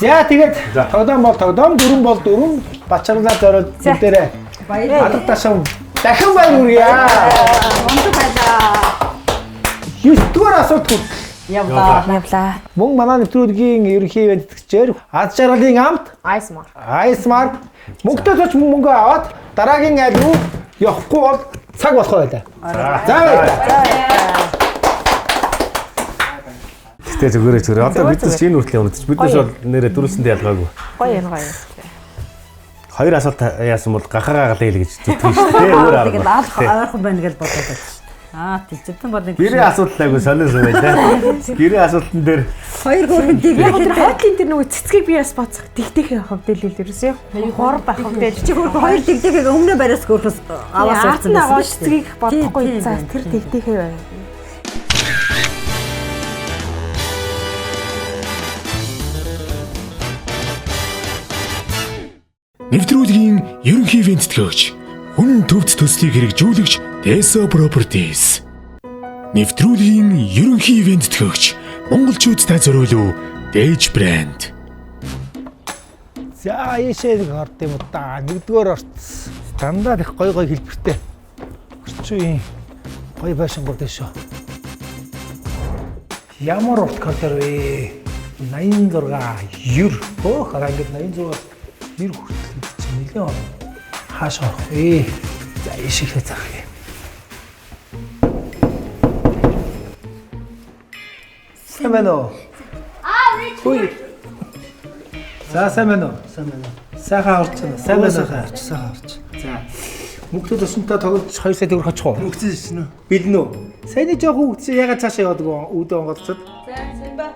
За тэгээд тогдоом бол тогдоом, дөрвөн бол дөрвөн, бачарлаа зориод бүгдээрээ алга ташаа дахин баяр хүргье. мундаг байлаа. 9 дугаар асуулт хүртэл Явлаа. Явлаа. Мөн манай нэвтрүүлгийн ерөнхий ивент тэтгэгчээр Аз жаргалын амт Ice Mark. Ice Mark мөнгөтэй зоч мөнгө аваад дараагийн айл руу явахгүй бол цаг болох байлаа. За баярлалаа. Гэтэ зүгээрээ зүгээр. Одоо биднес энэ хүртэл явна. Биднес бол нэрээ дөрвсөндөө ялгаагүй. Гоё юм гоё. Хоёр асуулт яасан бол гахагаа галъя л гэж зүтгэн шүү дээ. Өөр арга. Тэгээд алах ойрхон байна гэж бодоод байна шүү дээ. Аа тий зөвхөн бол нэг Гэрээ асуудал айгу сонир юм байна. Гэрээ асуултан дээр хоёр гөрөн Яг дэглээ. тэр хойтлын тэр нөгөө цэцгийг би бас бодсох тэгтэх явах хэвдэл л ерөөсөө хор байх хэвдэл. Чи хөр хоёр дэгдэхийг өмнө бариас гөрхөс аваас Ард явсан нь байсан аваад шүү дээ. цэцгийг бодохгүй Тийм, за тийм, тэр тэгтэхээ байна. Нэвтрүүлгийн ерөнхий ивент тэтгэгч хүн төвд төслийг хэрэгжүүлэгч Deso Properties. Нэвтрүүлгийн ерөнхий ивент тэтгэгч монголчуудтай зориулв Dage брэнд. За ийшээ нэг орд юм да. Нэгдүгээр орц. Дандаа их гой гой хэлбэртэй. Орчин үеийн гой байшингууд байна шүү. Ямар урт коридор вэ? 86 90. Хөөх хараа ингээд 86 90 хүртэл гэдэг чинь нэлээд орно. Хааш орох вэ? За ийшээ зарах юм. Сайн байна уу? Хүй. За сайн байна уу? Сайн байна уу? Сайхан орч байна. Сайн байна уу? Сайхан орч, сайхан орч. За. Мөнгөтэй тусамтай тоглож 2 сая төгрөг очих уу? Мөнгөтэй шин үү? Бэлэн үү? Саяны жоох хүүхд чи ягаад цаашаа явдаг вэ? Үүдээ онгоцод. Сайн ба.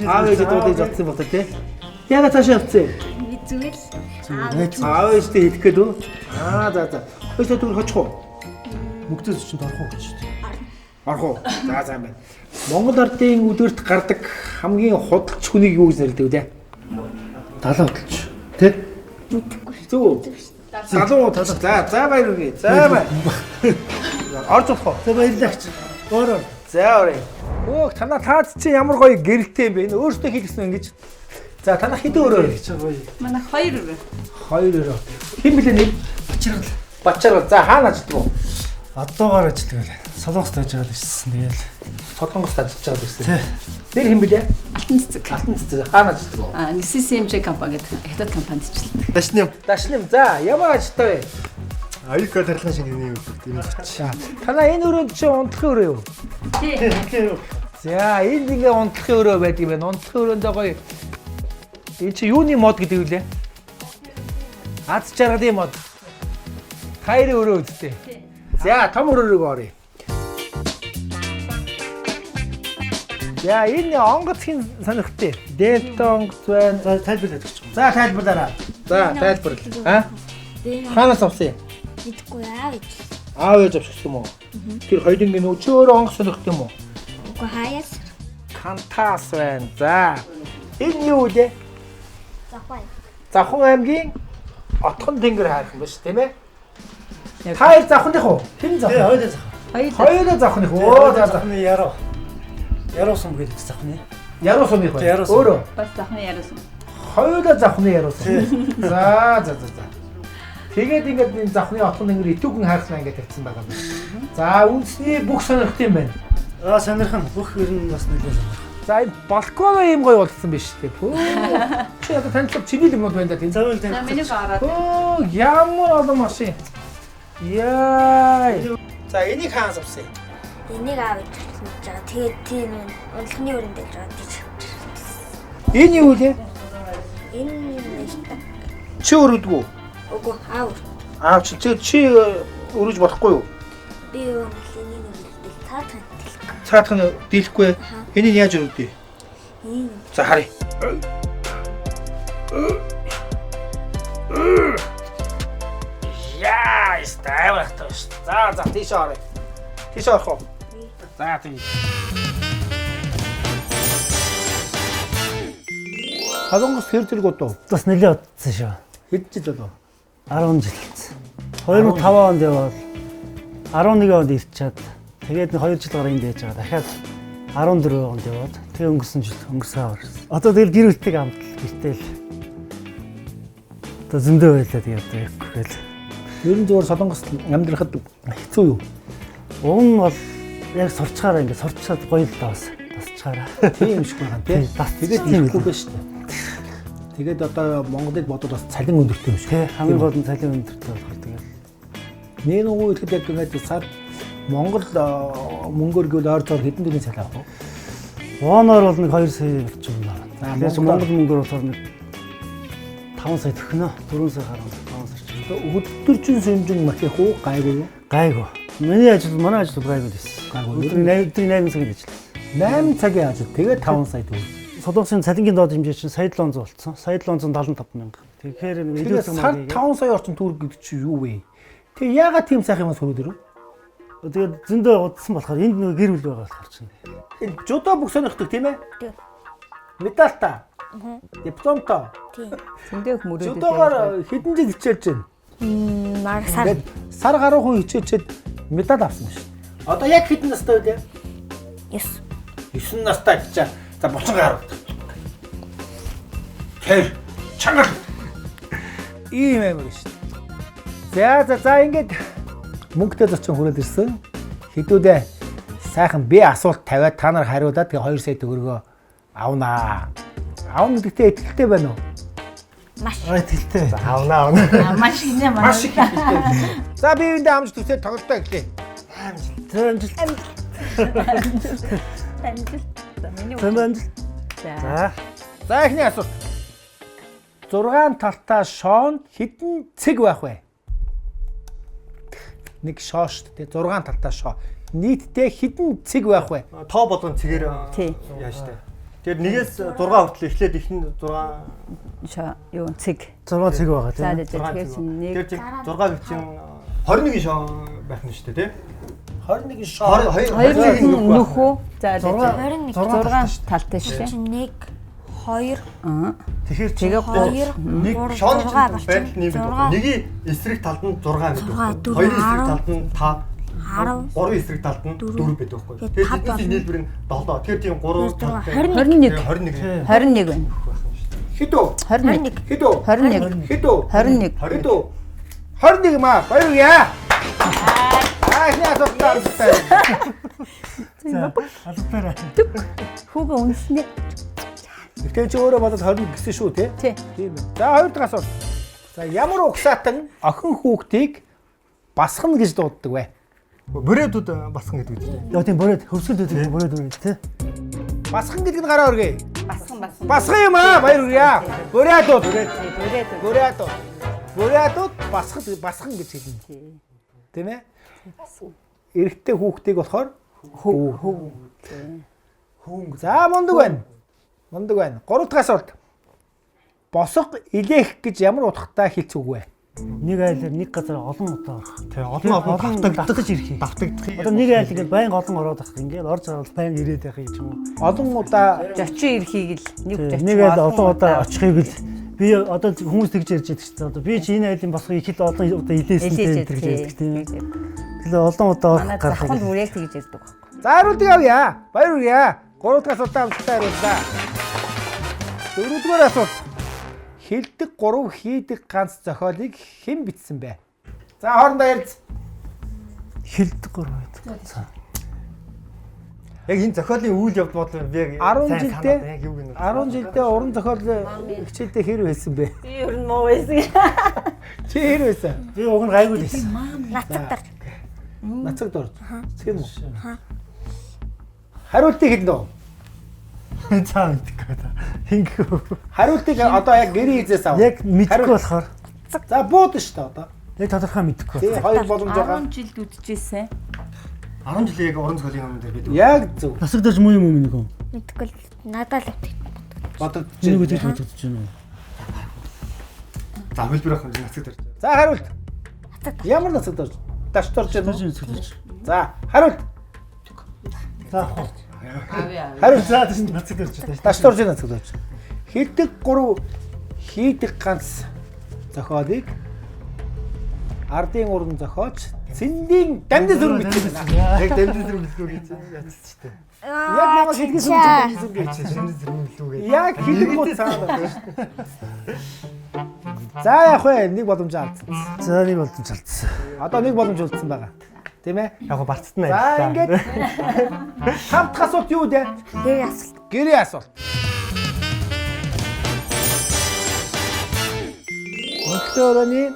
Аав ээжээ дуудаж бодсон бодоо тий. Ягаад цаашаа явцсан? Зүгээр л. Аав ээжтэй хэлэх гээд үү? Аа за за. 2 сая төгрөг очих уу? Мөнгөтэй тусамд орох уу гэж шүү дээ. Орох уу? За за юм байна. Монгол ардын өдөрт гардаг хамгийн худалч хүнийг юу гэж нэрлэдэг вэ? Далаа хөдөлж. Тэ? Зөв. Залуу талаа. За за баяр хүргэе. За баяр. Орж болох уу? За баярлалаа гэж. Өөр өөр. За орё. Өөх танаа таац чи ямар гоё гэрэлтэй юм бэ? Энэ өөртөө хийлгэсэн ингэж. За танах хэдэн өрөө вэ? Манай хоёр өрөө. Хоёр өрөө. Хэн блэ нэр? Бачаргал. Бачаргал. За хаана ажилладаг вэ? Одоогоор ажилладаг байл. Солонгост байж байгаа л ирсэн. Тэгэл Солонгост ажиллаж байгаа гэсэн. Тий. Нэр хэн блэ? Алтан цэцэг. Алтан цэцэг. Хаана ажилладаг вэ? Аа, CCMJ компани гэдэг хятад компанид ажилладаг. Дашним. Дашним. За ямар ажилтаа вэ? Аюука тарилгын шингэний үйл юм зоч. Танаа энэ өрөөнд чи унтлахын өрөө юу? Тий. За энд ингээ унтлахын өрөө байдаг юм байна. Унтлахын өрөөндөө гоё. Энэ чи юуны мод гэдэг вүлээ? Аз жаргалын мод. Тайрын өрөө үсттэй. За том өрөө рүү оръё. За энэ онгоц хин сонирхтой. Дельта онгоц байна. За тайлбарлаад өгч. За тайлбарлаарай. За тайлбарл. А? Хаанаас авсан юм? Мэдгүй аав ээж. Аав ээж авчихсан юм уу? Тэр хоёрын нүү чи өөрөө онгоц сонирхтой юм уу? Үгүй хаяас. Кантас байна. За. Энэ юу вэ? Завхай. Завхан аймгийн Отхон тэнгэр хайрхан биш тийм ээ? Та хоёр завхных уу? Хэн завхан? Тий, хоёулаа завхан. Хоёулаа завхных. Оо за за. Завхны яруу. Яруу сум гэдэг завхны. Яруу сумынх Тий, байна. яруу сум. Өөрөө Бас завхны яриасан. хоёулаа завхны яруу сум. За за за за. Тэгээд ингээд энэ завхны отхон тэнгэр итүүхэн хайрхан ингээд тавьсан байгаа юм. За үндэсний бүх сонирхт юм байна. Аа сонирхон бүх ер нь бас нэлээд сонирхон. За энэ балкон ийм гоё болсон биш үү? Пөө. Чи одоо танилцах чиний л юмнууд байна да тийм. Заавал За миний гараад. Пөө ямар олон машин. Яа. За энийг хаанаас авсан юм? Энийг аав ээж авчихсан байгаа. Тэгээд тийм унтлахны өрөөнд байж байгаа тийч. Энэ юу лээ? Энэ нэлтэй. Чи өрөөдгүү? Үгүй аав. Аав чи чи өрөөж болохгүй юу? Би юу энийг нэлтэй цаатхан дэлэх. Цаадах нь дийлэхгүй. Энийг яаж өрөөдөө? Энэ За харъя. Яа, стайвар таш. За за тийш орё. Тийш орох уу? За тий. Солонгос хэр зэрэг удав? Бас нэлээд удсан шүү. Хэд жил болов? 10 жил болсон. 2005 онд явбал 11 онд ирчээд тэгээд 2 жил гарan энд яаж байгаа. Дахиад 14 онд яваад тэгээ өнгөрсөн жил өнгөрсөн хавар. Одоо тэгэл гэр бүлтэйг амтал гэртэл одоо зөндөө байлаа тэгээд одоо явахгүй гээл. Ер нь зүгээр Солонгост амьдрахад хэцүү юу? Уг нь бол яг сурчхаараа ингээд сурчаад гоё л даа бас. Дасчаараа. Тийм юм шиг байгаа тий. Тэгээд тийм ирэхгүй байж шүү дээ. Тэгээд одоо Монголыг бодвол бас цалин өндөртэй юм шиг. Тий, хамгийн гол нь цалин өндөртэй болохоор тэгээд Нэг нөгөө ирэхэд яг ингээд сар Монгол мөнгөөр гэвэл ойр зоор хэдэн төгрөгийн цалин авах вэ? Воноор бол нэг 2 сая орчим байна. За, Тэгэхээр Монгол- Монгол мөнгөөр болохоор нэг 5 сая төхнө. 4 сая гаруй 5 сая орчим. Өдөржин сөнжин махих уу гайгүй юу? Гайгүй. Миний ажил манай ажил бол гайгүй байсан. Гайгүй. Өдрийн 8 өдрийн 8 цагийн ажил. 8 цагийн ажил. Тэгээд 5 сая төгрөг. Солонгосын цалингийн доод хэмжээ чинь сая 700 болцсон. Сая 775 мянга. Тэгэхээр нэг илүү Тэгээд сар 5 сая орчим төгрөг гэдэг чинь юу вэ? Тэгээ яагаад тийм сайхан юмас хөрөөд ирв? Тэгээд зөндөө удсан болохоор энд нэг гэр бүл байгаа болохоор чинь. Энэ жудо бүх сонирхдаг тийм ээ? Тийм. Медальта, дипломтой. Тийм. Зөндөө их мөрөөдөд. Жудогоор хэдэн жил хичээлж байна? Мар сар. Ингээд сар гаруй хүн хичээлчээд медаль авсан биш. Одоо яг хэдэн настай вэ? 9. 9 настай гэж. За буцан гарав. Тэр чангал. Ийм амар шүү. За за за ингээд мөнгөтэй зочин хүрээд ирсэн. Хэдүүдээ сайхан би асуулт тавиад та нар хариулаад тэгээ 2 сая төгрөгөө авнаа. Авна гэдэгтээ итгэлтэй байна уу? Маш. Итгэлтэй. Авна авна. Маш их нэ Маш их итгэлтэй. За би эндээ амж төсөө тоглолтоо эхлэе. За амжилт. Амжилт. Миний За амжилт. За. За. За эхний асуулт. 6 талтаа шоонд хэдэн цэг байх вэ? Нэг шоо шүү дээ. 6 талтаа шоо. Нийтдээ хэдэн цэг байх вэ? Тоо болгон цэгээр Тий. яаж штэ. Тэгэхээр нэгээс 6 хүртэл эхлээд их нь 6 Шоо юу цэг. 6 цэг байгаа За тийм. за тэгэхээр чинь нэг Тэр чинь 6 гэх чинь 21 шоо байх нь шүү дээ тий. 21 шоо. 21 нөх үү? За за. 21. 6 талтай шүү дээ. Чинь 1 2 Тэгэхээр Тэгээ 2 нэг 3 шооны 6 чинь болчихно. байдал нь юм байдаг. Нэгийн эсрэг талд нь 6 байдаг. 6, Хоёрын эсрэг 4, талд нь 5 10 гурван эсрэг талд нь 4 байдаг байхгүй. Тэгээд Тэгэхээр тав тэдний болно. нийлбэр нь 7. Тэгэхээр тийм 3 21. 21. 21 байна. Хэд үү? 21. Хэд үү? 21. Хэд үү? 21. Хэд үү? 21 маа. Баяр хүргэе. Аа эхний асуултанд амжилттай. За албаарай. Хүүгээ үнснэ. Гэхдээ чи өөрөө бодоод 21 гэсэн шүү те? Тий. Тийм ээ. За хоёр дахь асуулт. За ямар угсаатан охин хүүхдийг басхна гэж дууддаг вэ? Бүрээдүүд басхан гэдэг үү дээ. Яа тийм бүрээд хөвсгөл гэдэг бүрээд бүрээд тий. Басхан гэдэг нь гараа өргөе. Басхан басхан. Басхан юм аа, баяр хүргэе. Бүрээдүүд. Бүрээд. Бүрээдүүд. Бүрээдүүд басхан басхан гэж хэлнэ. Тийм ээ? Эрэгтэй хүүхдийг болохоор хүү. Хүүн. За мундаг байна. Мундаг байна. Гурав дахь асуулт. Босго илээх гэж ямар утгатай хэлц үг вэ? Нэг айлаар нэг газар олон удаа орох. Тий, олон олон давтагдаж ирэхийг. Давтагдахыг. Одоо нэг айл ингээд баян олон ороод авах ингээд орж гарвал баян ирээд байхыг ч юм уу. Олон удаа Зочин ирэхийг л нэг зочин. Нэг айл олон удаа очихыг л би одоо хүмүүс тэгж ярьж байдаг чинь одоо би чи энэ айлын босгыг их л олон удаа илээсэн Илээж тэр гэж ярьдаг тийм ээ. тий. Тэгэхээр олон удаа орох Манай гарах. завханд бүр яг тэгж ярьдаг байхгүй. За хариултыг авъя. Баяр хүргэе. Гурав дахь асуултаа амжилттай хариуллаа. Дөрөвдүгээр асуулт. Хилдэг гурав хийдэг ганц зохиолыг хэн бичсэн бэ? За хоорондоо ярилц. Хилдэг гурав хийдэг ганц. Яг энэ зохиолын үйл явдал бодлоо би яг 10 сайн жилдээ санаад яг юуг нь 10 жилдээ уран зохиол хичээлдээ хэр байсан бэ? Би ер нь муу байсан. Чи хэр байсан? Би уг нь гайгүй л байсан. Нацаг дарж. Нацаг дорж. Тийм үү? Хариултыг хэлнэ үү? За мэдгүй та. Хингүү. Хариултыг одоо яг гэрийн эзээс ав. Яг мэдгүй болохоор. За бууд шүү дээ одоо. Яг тодорхой мэдгүй. Тий, хоёр боломж байгаа. 10 жилд үдчихсэн. 10 жилийн яг уран зохиолын номон дээр бид Яг зөв. Насаг дорж муу юм уу миний хүн? Мэдгүй л надад л Бодогдож Энийг үдэж бодогдож байна уу? За хөлбөр ах нацаг дорж. За хариулт. Ямар нацаг дорж? Даш дорж байна уу? За хариулт. За хоо. Хариулт. За тийш нацаг дорж байна. Даш дорж нацаг дорж. Хилдэг гурав хийдэг ганц зохиолыг ардын уран зохиолч Цэндийн дамдын сүрэн бичсэн байна. Яг дамдын сүрэн билүү гэж яцсан ч тийм. Яг намайг хэлгийн сүрэн дамдын сүрэн гэж. Дамдын сүрэн билүү гэж. Яг хэлэг гоо цаана байна шүү дээ. За яах вэ? Нэг боломж алдсан. За нэг боломж алдсан. Одоо нэг боломж үлдсэн байгаа. Тийм ээ? Яг го барцсан За ажиллаа. ингээд тав дахь асуулт юу вэ? Гэрээ асуулт. Гэрээ асуулт. Мөнхтэй өрөөний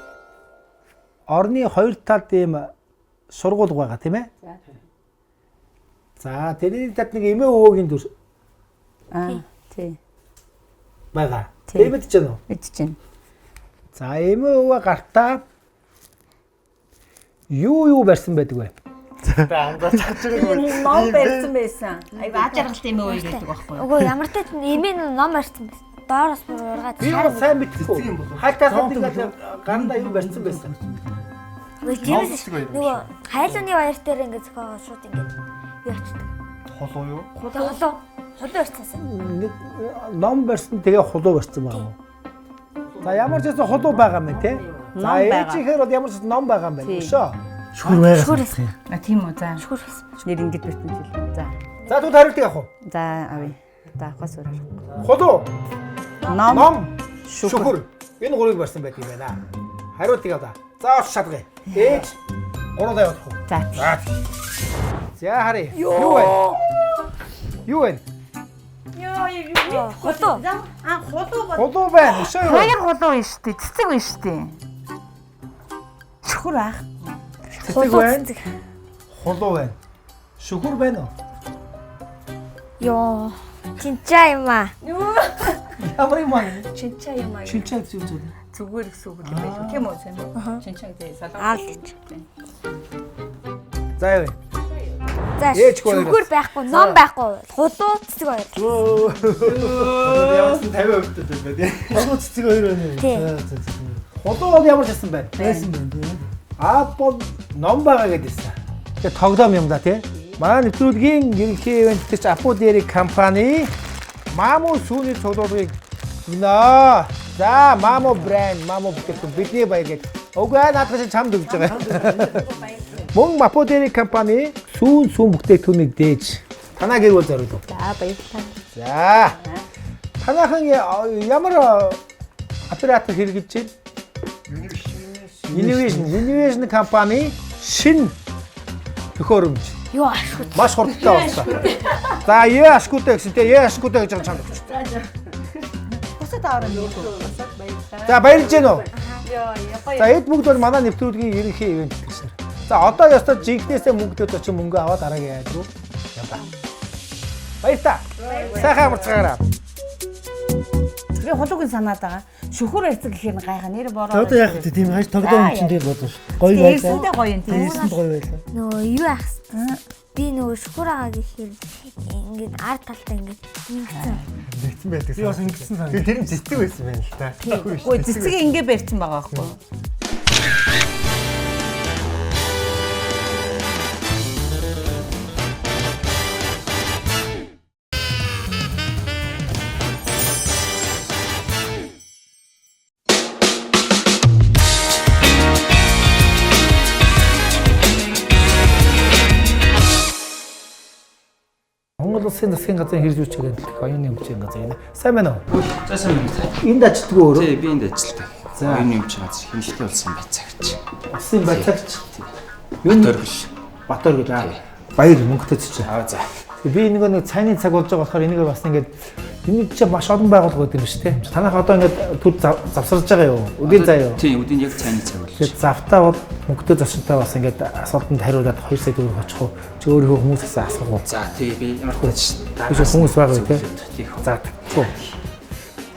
орны хоёр талд ийм сургууль байгаа тийм ээ? За тэрний талд нэг эмээ өвөөгийн дүр Аа тий. байгаа. Тий. Тэр мэдэж байна уу? Мэдэж байна. За эмээ өвөө гартаа юу барьсан байдаг вэ? Анзаарч байгаа. Ном барьсан байсан. Айгу аж аргалтай юм уу гэдэг байхгүй юу? Үгүй ямар ч тийм эмээ нь ном барьсан байсан. Доороос бүр ургаад Би бол сайн мэдэхгүй. Хайтаас нэг гарандаа юу барьсан байсан? Үгүй тиймээс нөгөө хайлууны баяр дээр ингээд зохиогоо шууд ингээд юу ачдаг. Холуу юу? Хулуу хулуу барьсан. Нэг ном барьсан тэгээ хулуу барьсан байгаа юм уу? За ямар ч байсан хулуу байгаа юм те. За Ном байгаа. ээжийнхээр бол ямар ч байсан ном байгаа юм байна. Тий. Өшөө. Шүхэр байгаа. Шүхэр байсан. А тийм үү за. Шүхэр байсан. Нэр ингэж барьсан жил. За. За тэгвэл хариултыг авах уу? За авъя. За авахаас өөр аргагүй. Хулуу, Ном, ном, шүхэр. Энэ гурыг барьсан байдаг юм байна. Хариултыг авлаа. За орч шалгая. Ээж гурван явах уу? За. За. За харъя. Юу вэ? Юу вэ? Йоо юу Хулуу. А хулуу бол Хулуу байна. Өшөө юу? Хоёр хулуу байна шүү дээ. Цэцэг байна шүү дээ. Шүхэр байх. Цэцэг байна. Хулуу байна. Шүхэр байна уу? Йоо. Чинчаа юм аа. Ямар юм аа? Чинчаа юм аа. Чинчаа гэсэн үг зүйл. Зүгээр гэсэн үг юм байл. Тийм үү сайн уу? Чинчаа гэдэг Аа солонгос. л гэж. За юу? За Ээж гоо шүхэр байхгүй, ном байхгүй. Хулуу цэцэг хоёр. Ямар ч 50% таа юм байна. Хулуу цэцэг хоёр байна уу? Тий. За за за. Хулуу бол ямар ч байсан байна. Байсан байна тийм. Аа бол ном байгаа гэдээсэн. Тэгээ тогдоом юм да тий. Манай нэвтрүүлгийн ерөнхий ивент тэтгэгч Апу Дери компани Маму сүүний цуглуулгыг өгнө. За Маму брэнд, Маму бүтээгдэхүүн бидний баяр гэж. Үгүй ээ наадах чинь чамд өгж байгаа. Мөн Мапу Дери компани сүүн сүүн бүтээгдэхүүнийг дээж танаа гэр бүл зориулав. За баярлалаа. За. Танаахан ямар оператор хэрэглэж байна? Univision, Univision компани шинэ төхөөрөмж Юу ашгүй. маш хурдтай болсон. За, е ашгүйтэй гэсэн те, е ашгүйтэй гэж байгаа чамд өгч. Бусад аваарай нөгөө. Бусад баярлалаа. За, баярлж гэнэ үү? Йоо гоё. За, эд бүгд бол манай нэвтрүүлгийн ерөнхий ивент гэсэн. За, одоо ёстой жинхнээсээ мөнгөтэй очих мөнгө аваад дараагийн айд руу яваа. Баяр та. Сайхан амарцгаараа. Би хулуугийн санаад байгаа. Шүхэр барьсан гэхээр нь гайхаа нэр бороо. Одоо яах вэ? Тийм хаж тогдоом чинь дээр болно шүү. Гоё байлаа. Ирсэндээ гоё юм тийм. Ирсэнд гоё байлаа. Нөгөө юу ах би нөгөө шүхэр байгаа гэхээр ингээд ард талдаа ингээд ингэсэн. Нэгдсэн байдаг. Би бас ингэсэн санагдав. Тэр тэр нь цэцэг байсан байна л та. Үгүй цэцэг ингэ барьсан байгаа байхгүй юу? Монгол Улсын засгийн газрын хэрэгжүүлж агентлаг оюуны өмчийн газар гэнэ. Сайн байна уу? За сайн байна. Энд ажилтгүй өөрөө. Тий, би энд ажилтдаг. За. Оюуны өмчийн газар хэмнэлтийн улсын байцаагч. Улсын байцаагч. Батөргөл. Батөргөл аа. Баяр мөнгөтэй цэцээ. Аа за. Би нэг нэг цайны цаг болж байгаа болохоор энийг бас ингээд энэ чинь маш олон байгууллага гэдэг юм шүү дээ. Танах одоо ингээд түр завсарж байгаа юу? Үдийн заа юу? Тий, үдийн яг цайны цаг болж. Тэгээд завтаа бол мөнгөтэй зочинтой бас ингээд асуултанд хариулаад 2 сая төгрөг очих уу? Чи өөрийнхөө хүмүүсээс асуух уу? За тий, би ямар ч Биш хүмүүс байгаа үү те? За тэггүй.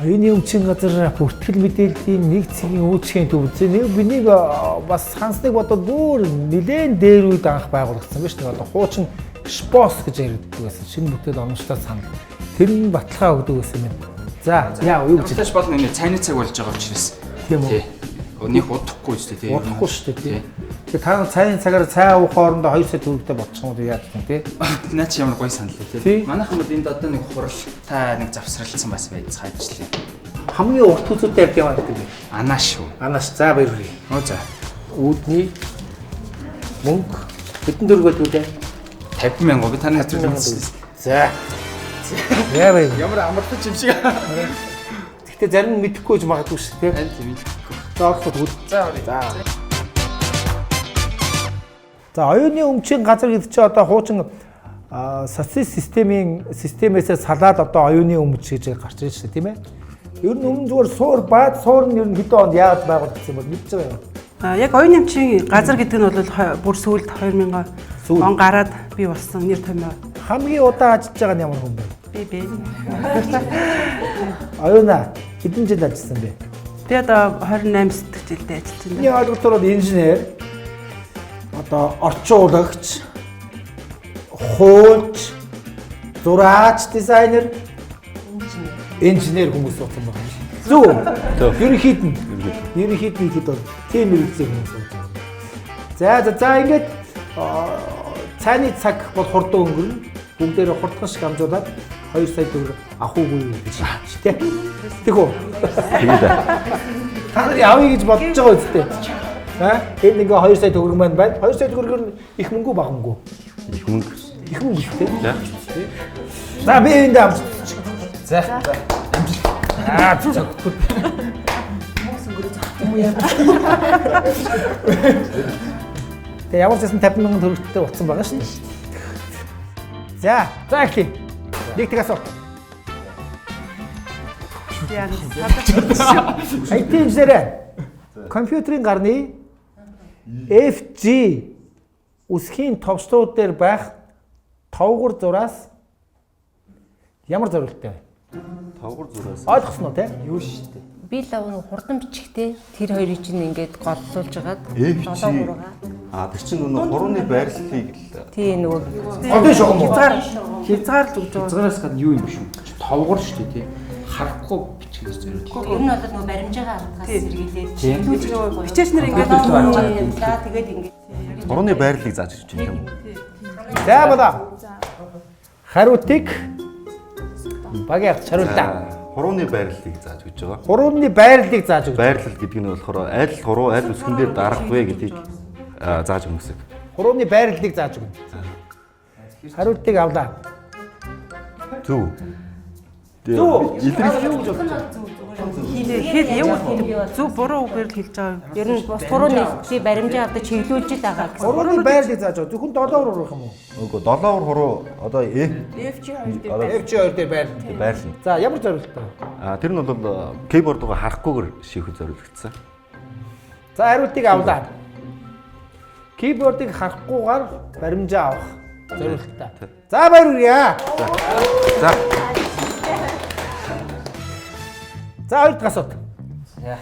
Оюуны өмчийн газар бүртгэл мэдээллийн нэг цэгийн үйлчлэгийн төв. Нэг бинийг бас сансныг бодвол бүр нэлээд дээр үед анх байгуулагдсан биш нэг одоо хуучин ШПОС гэж яригддаг байсан. Шинэ бүтээл оновчтой санал. Тэр нь баталгаа өгдөг байсан юм. За яа юу гэж Тааш болно нэ цайны цаг болж байгаа учраас. Тийм үү? Нэг удахгүй шүү дээ тий. Удахгүй шүү дээ тий. Тэгээ та цайны цагаар цай уух хоорондоо 2 сая төгрөгтэй болчих юм уу яаж юм тий? Наа чи ямар гоё санал вэ тий. Манайхан бол энд одоо нэг хуралтай нэг завсралцсан бас байцгаа ажиллая. Хамгийн урт үзүүтэй явд яваа гэдэг. Анаа шүү. Анаас за баяр хүргэе. Оо за. Үүдний мөнгө хэдэн төгрөг байдаг вэ? 50 мянга би таны хэзээ үзсэн. За. Яа баяр. Ямар амарлаж юм шиг. Гэхдээ зарим нь мэдэхгүй ч магадгүй шүү дээ. Аль тийм мэдэхгүй. За ороход үд. За орё. За. За оюуны өмчийн газар гэдэг чинь одоо хуучин социалист системээсээ салаад одоо оюуны өмч гэж гарч ирж шүү дээ, тийм ээ? Ер нь өмнө зүгээр суур баад суур нь ер нь хэдэн онд яаж байгуулагдсан бол мэдж байгаа юм. Яг оюуны өмчийн газар гэдэг нь бол бүр сүүлд 2000 он гараад бий болсон нэр томьёо. Хамгийн удаан ажиллаж байгаа нь ямар хүн бэ? Би. Оюуна хэдэн жил ажилласан бэ? Би одоо 28 дахь жилдээ ажиллаж байна. Миний ойлголтоор бол инженер, одоо орчуулагч, хуульч, зураач, дизайнер, инженер хүмүүс болсон байна. Зөв. Ерөнхийд нь. Ерөнхийд нь ихэд бол тийм мэргэжлийн хүмүүс болсон. За за за ингээд цайны цаг бол хурдан өнгөрнө. Бүгдээрээ хурдхан шиг амжуулаад 2 сая төгрөг авах уугүй юу гэж ааж тий. Тэг үү? Тэгээд. Та нар явъя гэж бодож байгаа үстэй. Аа энэ ингээ 2 сая төгрөг маань байна. 2 сая төгрөгөөр нь их мөнгө бага мөнгө. Их мөнгө. Их мөнгө шүү дээ. За би энд амжилт. За. Амжилт. Аа зөв. Хүмүүс өнгөрөө зогтсон юм яа. Тэгээ ямар ч байсан 50,000 төгрөгтэй утсан байгаа шүү дээ. За, за эхлэе. Нэг тэг асуулт. IT инженер компьютерийн гарны FG үсгийн товчлууд дээр байх товгор зураас ямар зорилттой вэ? Товгор зураас. Ойлгосон уу те? Юу шүү дээ. Би л хурдан бичгтэй тэр хоёрыг чинь ингээд голлуулж хагаад 7 3-аа. А тэр чинь нөгөө хурууны байрлалыг л тий нөгөө голын шугам уу? Хязгаарлаж өгч байгаа. Хязгаараас гадна юу юм биш үү? Товгор шүү дээ тий. Харахгүй бичих гэж зориулсан. Ер нь бол нөгөө баримжаагаа алдахаас сэргийлээд чиглүүлж нөгөө бичээч нар ингээд явлаа тэгээд ингээд хурууны байрлалыг зааж өгч юм уу? За болоо. Хариутыг багийн авч хариуллаа. Хурууны байрлалыг зааж өгч байгаа. Хурууны байрлалыг зааж өгч. Байрлал гэдэг нь болохоор аль хуруу аль үсгэн дээр дарах вэ гэдгийг зааж өгнө гэсэн. Хурууны байрлалыг зааж өгнө. Хариултыг авлаа. Зөв. Зөв. Юу гэж бодож байна? Хэл юу зөв буруу үгээр л хэлж байгаа юм. Ер нь бус хурууны тий баримжаа авдаг чиглүүлж л байгаа гэсэн. Хурууны байрлалыг зааж өгч. Зөвхөн 7 хуруу юм уу? Үгүй 7 хуруу одоо FG 2 дээр FG 2 дээр байрлал. Байрлал. За ямар зорилттой? А тэр нь бол keyboard-ыг харахгүйгээр шийхэх зорилгдсон. За хариултыг авлаа. Keyboard-ыг харахгүйгээр баримжаа авах зорилттой. За баяр хүргэе. За. За хоёр дахь асуулт. За.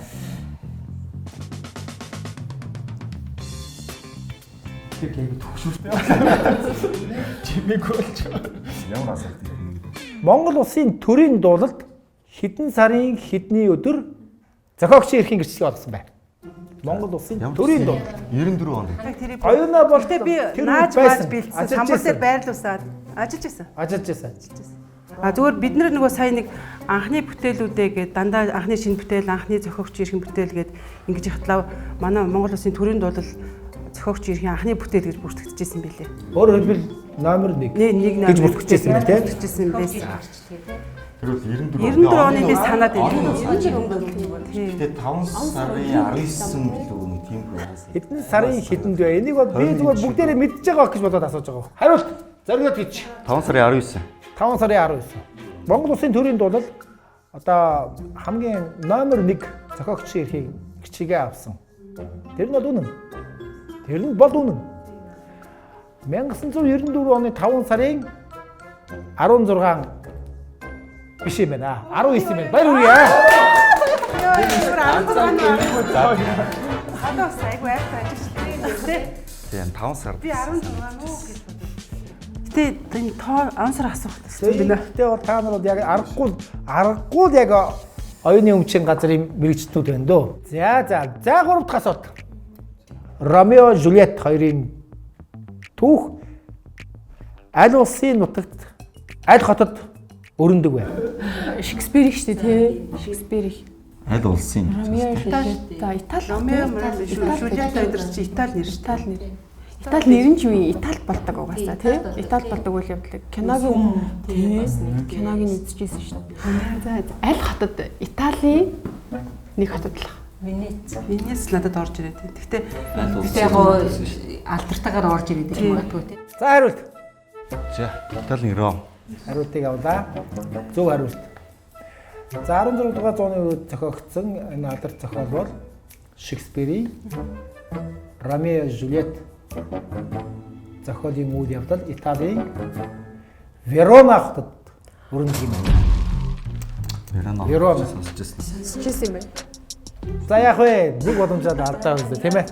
Тэр гээгүй төгшүүртэй. Чимээгүй болж. Ямар асуулт юм бэ? Монгол улсын төрийн дуулалд хэдэн сарын хэдний өдөр зохиогчийн эрхийн гэрчлэл олгосон байв? Монгол улсын төрийн дуулалд 94 онд. Оюуна бол би нааж мааж бэлдсэн. Самбар дээр байрлуулсаад ажиллаж байсан. Ажиллаж байсан. А зүгээр бид нар нөгөө сая нэг анхны бүтээлүүдээ гээд дандаа анхны шинэ бүтээл, анхны зохиогч эрхийн бүтээл гээд ингэж яхатлаа манай Монгол улсын төрийн дуулал зохиогч эрхийн анхны бүтээл гэж бүртгэжсэн байлээ. Өөрөөр хэлбэл номер 1 гэж бүртгэжсэн байх тийм. Бүртгэжсэн байсан. Тэр бол 94 94 оны би санаад байна. Гэтэ 5 сарын 19 билүү нэг тийм байсан. Хэдэн сарын хэдэнд вэ? Энийг бол би зүгээр бүгдээрээ мэдж байгаа гэж бодоод асууж байгаа. Хариулт зориглоод гэж. 5 сарын 19. 5 сарын 19. Монгол улсын төрийн дуулал одоо хамгийн номер 1 зохиогчийн эрхийг гэрчигээ авсан. Тэр нь бол үнэн. Тэр нь бол үнэн. 1994 оны 5 сарын 16 биш юм байна. 19 юм байна. Баяр хүргэе. Хадаас айгүй айтай ажиллаж тийм. Тийм 5 сар. Би 16 мүү гэж бодсон. Гэтэ энэ тоо 10 сар асуух гэсэн юм байна. Гэтэ бол та нар бол яг аргагүй л яг оюуны өмчийн газрын мэрэгчдүүд байна дөө. За за за 3 дахь асуулт. Ромео Жульет хоёрын түүх аль улсын нутагт аль хотод өрнөдөг вэ? Шекспир их шүү дээ тий. Шекспир их. Аль улсын? Ромео Жульет. За Итали. Ромео Жульет хоёр чи Итали нэр шүү. Итали нэр. Итали нэр нь ч юу юм? Итали болдог угаасаа тий. Итали болдог үйл явдлыг киногийн тий. Киног нь үзчихсэн шүү дээ. За аль хотод Италийн нэг хотод л. Венец. Венец надад орж ирээд. Гэхдээ Гэхдээ яг гоо алтартайгаар орж ирээд байж магадгүй тий. За хариулт. За, Италийн Ром. Хариултыг авлаа. Зөв хариулт. За 16 дугаар зууны үед зохиогдсон энэ алдарт зохиол бол Шекспирийн Ромео Жюльет зохиолын үйл явдал Италийн Верона хотод өрнөдөг юм байна. Верона. Верона. Сонсч байсан. Сонсч байсан юм байна. За яах вэ? Нэг боломжоор алдаа үзлээ, тийм ээ.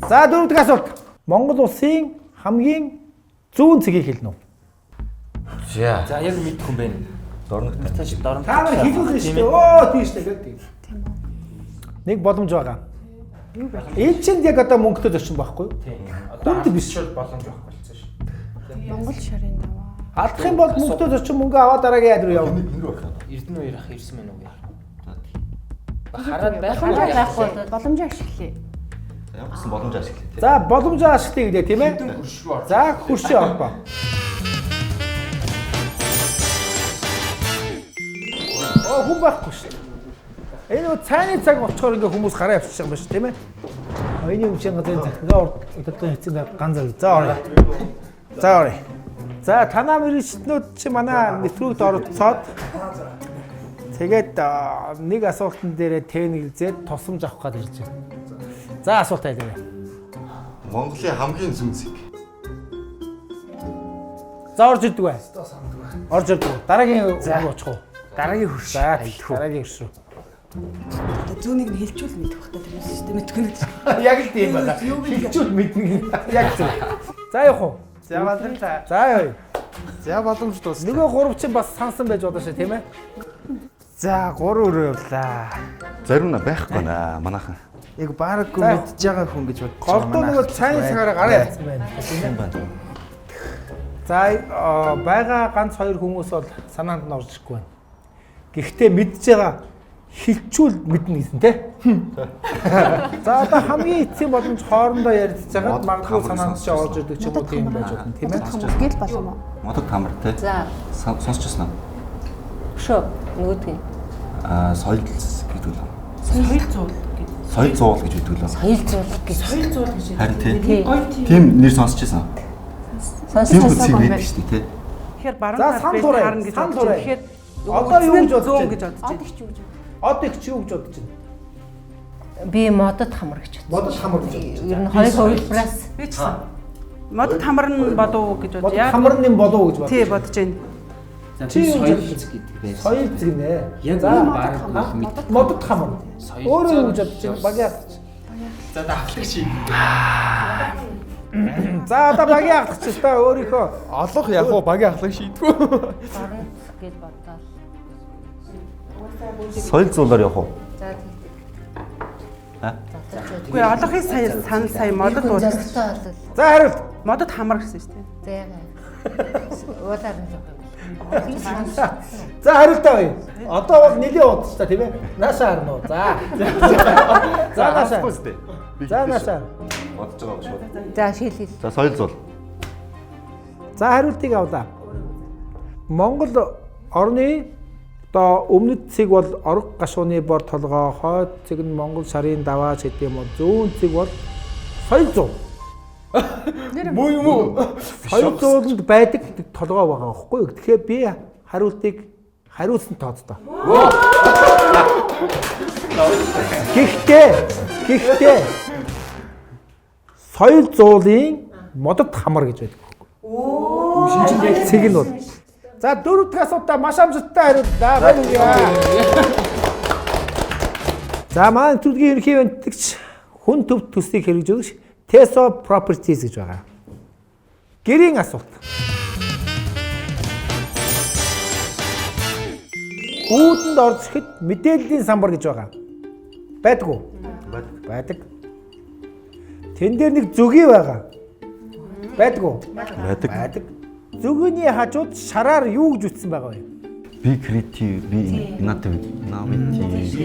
За дөрөв дэх асуулт. Монгол улсын хамгийн зүүн цэгийг хэлнэ үү? За. За яг мэдэх юм байна. Дорногтой. Дорногтой. Та нар хэлүүлсэн шүү дээ. Оо тийм шүү дээ гэдэг. Нэг боломж байгаа. Энэ чинь яг одоо мөнгөтэй зочин байхгүй юу? Хүнд биш. Боломж байхгүй болсон шүү. Монгол шарын даваа. Алдах юм бол мөнгөтэй зочин мөнгө аваад дараагийн яд руу явна. Эрдэнэ үер ах ирсэн мэн үү? Хараад байх уу? Хараад байхгүй боломжоо ашиглая. Ямар ч гэсэн боломж ашиглая тий. За боломжоо ашиглая гэдэг тийм ээ. За хөршөө орбоо. Оо хүн байхгүй шүү дээ. Энэ нөгөө цайны цаг очихоор ингээ хүмүүс гараа явчих юм байна шүү тийм ээ. Энэ юм чинь газрын захигаа урд удирдлагын хэцүү ганц зав. За орё. За орё. За танаа мэрэгчнүүд чи манай нэвтрүүлэгт оролцоод тэгээд нэг асуултан дээрээ тэнэгэлзээд тусламж авах гээд ирж байна. За асуулт айлгаа. Монголын хамгийн зүүн цэг. За орж ирдэг бай. Орж ирдэг. Дараагийн хүн очих уу? Дараагийн хөрш. За дараагийн хөрш рүү. Зүүнийг нь хэлчүүл мэдэх бах та тэрнээс шүү дээ мэдгүй нэг. Яг л тийм байна. Хэлчүүл мэднэ. Яг зөв. За явах уу? За баярлалаа. За явъя. За боломж дуусна. Нөгөө гурав чинь бас сансан байж болно шүү тийм ээ. За 3 өрөө явлаа. Зарим нь байхгүй наа манайхан. Яг бараггүй За. мэдж байгаа хүн гэж бодож Голдуу нөгөө цайны цагаараа гараа явцсан байна. Тийм байна. За байгаа ганц хоёр хүмүүс бол санаанд нь орж ирэхгүй байна. Гэхдээ мэдж байгаа хилчүүл мэднэ гэсэн те. За одоо хамгийн эцсийн боломж хоорондоо ярилцж байгаад магадгүй санаанд чи орж ирдэг ч юм уу тийм байж болно тийм ээ. Гэл болов уу? Модод тамар тий. За. Сонсч байсан уу? Өшөө нөгөөдг нь. Аа соёл гэдэг үү? Соёл зуул гэдэг. Соёл зуул гэж байдаг лөө. Соёл зуул гэж. Соёл зуул гэж. Харин тий. Гоё тийм. Тийм нэр сонсч байсан. Сонсч Тийм байсан цэг юм байдаг байна. шүү дээ тий. Тэгэхээр баруун За тал санал би хуурай. таарна гэж Санал бодож хуурай. байна. Тэгэхээр Одоо юу гэж бодож зүүн байна? гэж бодож байна. Од их ч юу гэж бодож Од их чи юу гэж бодож байна? Би модод хамар гэж бодсон. Модод хамар гэж бодож байна. Ер нь хоёр хувилбараас Би ч гэсэн. Модод хамар нь болов уу гэж бодож. Модод хамар нь юм болов уу гэж бодож. Тий бодож байна. За Чи би юу соёл гэж зэг гэдэг байсан. Соёл зэг нэ. Яг За бараг бол мэд. Модод хамар. Соёл Өөрөө юу зуул гэж бодож байна? Багийн ахлагч. За давхлагч. За одоо багийн ахлагч та өөрийнхөө Олох яг уу багийн ахлах шийдвүү. баруун гэж бодоод. Соёл зуулаар явах уу? За тэгдэг. Аа? Үгүй олохын сая санал сая модод Хүн уул. зоригтой бол За хариулт. Модод хамар гэсэн шүү дээ. за ягаа. Уулаар нь явах юм. За хариултаа бай. Одоо бол нэлийн удаж та тийм ээ. Наашаа харна уу? За. За наашаа. Алдахгүй сте. За наашаа. Бодож байгаа шууд. За шийдэл. За соёл зуул. За хариултыг авлаа. Монгол орны одоо өмнөд цэг бол орог гашууны бор толгой, хойд цэг нь Монгол шарын даваач гэдэг юм уу. Зүүн цэг бол соёл зуул. Муу юм уу? Соёл зууланд байдаг толгой байгаа байхгүй юу? Тэгэхээр би хариултыг хариулсан тооцдоо. Гэхдээ соёл зуулын модод хамар гэж байдаг байхгүй юу? Цэг нь бол. За дөрөв дэх асуултаа маш амжилттай хариуллаа. Баярлалаа. За манай төлгийн ерөнхий бэнтгэгч хүн төв төслийг хэрэгжүүлэгч Teso Properties гэж байгаа. Гэрийн асуулт. Үүдэнд орж ирэхэд мэдээллийн самбар гэж байгаа. Байдгүй. Байдаг. Тэн дээр нэг зөги байгаа. Байдгүй. Байдаг. Байдаг. Зөгний хажууд шараар юу гэж үтсэн байгаа вэ? Be creative, be innovative, innovative тий.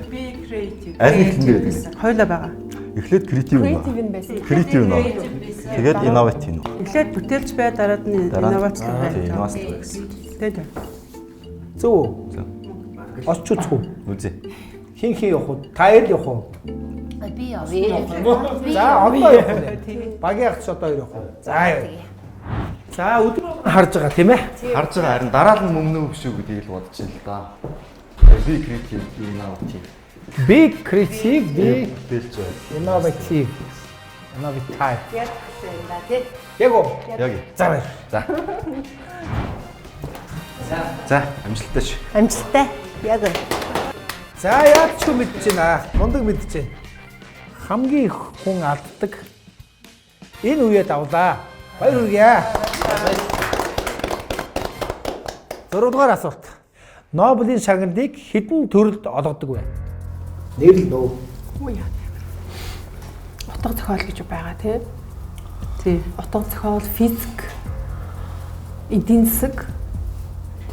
Be creative. Аль нэг хэлэн дээр байдаг юм? Хоёлаа байгаа. Эхлээд creative юм Creative нь байсан. Creative нь. Тэгээд innovative нь. Эхлээд бүтээлч бай, дараад нь Дараа нь- инновацлог бай. Тий, инновацлог гэсэн. Тий, тий. Зөв үү? Зөв. Олч үзэх үү? Үзье. Хин хин явах уу? Та ир явах уу? Би явъя. За одоо явах уу? Багийн ах ч одоо хоёр явах уу? За яа. За өдөр харж байгаа тийм ээ? Харж байгаа харин дараа нь мөнгө биш үү гэдгийг л бодож байна л да. Би creative innovative. Be creative, be бүтээлч бай. Innovative. Innovative. Яг юм да тий. Яг уу? Яг. За баяр. За. За, амжилттай ш. Амжилттай. Яг. За яаж ч мэдэж байна. Мундаг мэдэж байна. Хамгийн их хүн алддаг. Энэ үеэ давлаа. Баяр хүргье. 6 дугаар асуулт. Нобелийн шагналыг хэдэн төрөлд олгодог вэ? Нэр л нөө. Үгүй яа. Утга зохиол гэж байгаа тий. Тий. Утга зохиол, физик, эдийн засаг.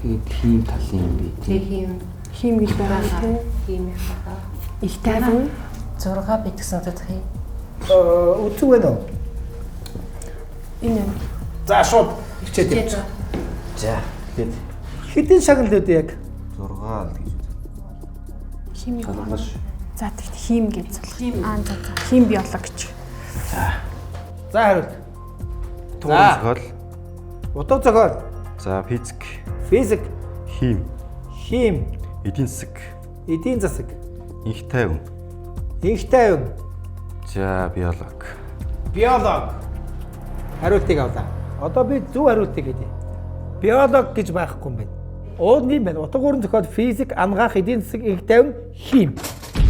Тэгээд хийм талын юм би тий. Хийм. Хийм гэж байгаа тий. Хийм байгаа. Их тайван 6 бит гэсэн удах юм. Үзэг байна уу? Энэ юм. За шууд хичээд явчих. За, тэгээд хэдэн шагнал үүдээ яг 6 л гэж үзсэн. Хими. Солонгош. За тэгт хим гэж солих. Аа за за. Хим биологч. За. За хариулт. Утга зохиол. Утга зохиол. За, физик. Физик. Хим. Хим. Эдийн засаг. Эдийн засаг. Инх тайван. Инх тайван. За, биолог. Биолог. Хариултыг авлаа. Одоо би зөв хариултыг хэлье. Биолог гэж байхгүй юм байна. Уул нь юм байна. Утга өрн зохиол, физик, ангаах, эдийн засаг, инх тайван, хим.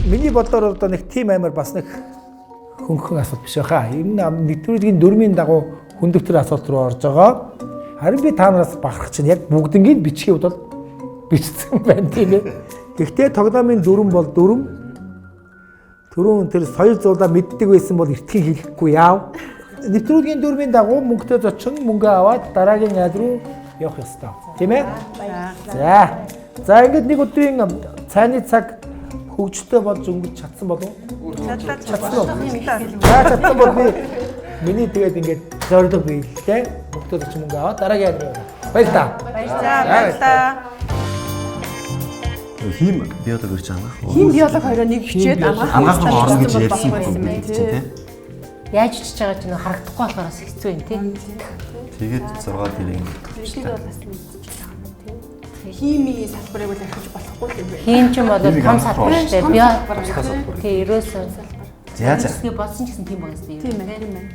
Миний бодлоор одоо нэг тим амар бас нэг хөнгөн асуулт биш байхаа. Энэ нэвтрүүлгийн дөрмийн дагуу хүндөвтөр асуулт руу орж байгаа. Харин би та нараас бахарх чинь яг бүгднгийг бичгийн хувьд бол бичсэн байна тийм ээ. Гэхдээ тогноомын дүрм бол дүрм. Түрүүн тэр соёл зуулаа мэддэг байсан бол эртхэн хэлэхгүй яав. Нэвтрүүлгийн дүрмийн дагуу мөнгөтэй зочин мөнгө аваад дараагийн айл руу явах ёстой. Тийм ээ? За. За ингээд нэг өдрийн цайны цаг хөгжөлтэй болж өнгөрч чадсан болов уу? Чадлаа. Чадсан уу? За чадсан бол би миний тэгээд ингээд зорилго биелэлтэй мөнгөтэй зочин мөнгө аваад дараагийн айл руу явна. Баярлалаа. Баярлалаа. Баярлалаа. Хим биолог ирж ангаах. Хим биолог хоёроо нэг бичээд ангаах Ангаах руу орно гэж ярьсан юм байна чинь тий. Яаж бичиж байгаа ч нөө харагдахгүй болохоор бас хэцүү юм тий. Тэгээд 6 дээр юм. Бид бол бас мэдчих байгаа юм тий. Химийн салбарыг бол архиж болохгүй юм байна. Хим ч юм бол том салбар шүү дээ. Био салбар. Тий, ерөөсөө. За за. Бодсон ч гэсэн тийм байгаа юм. Тийм ээ. Тийм ээ.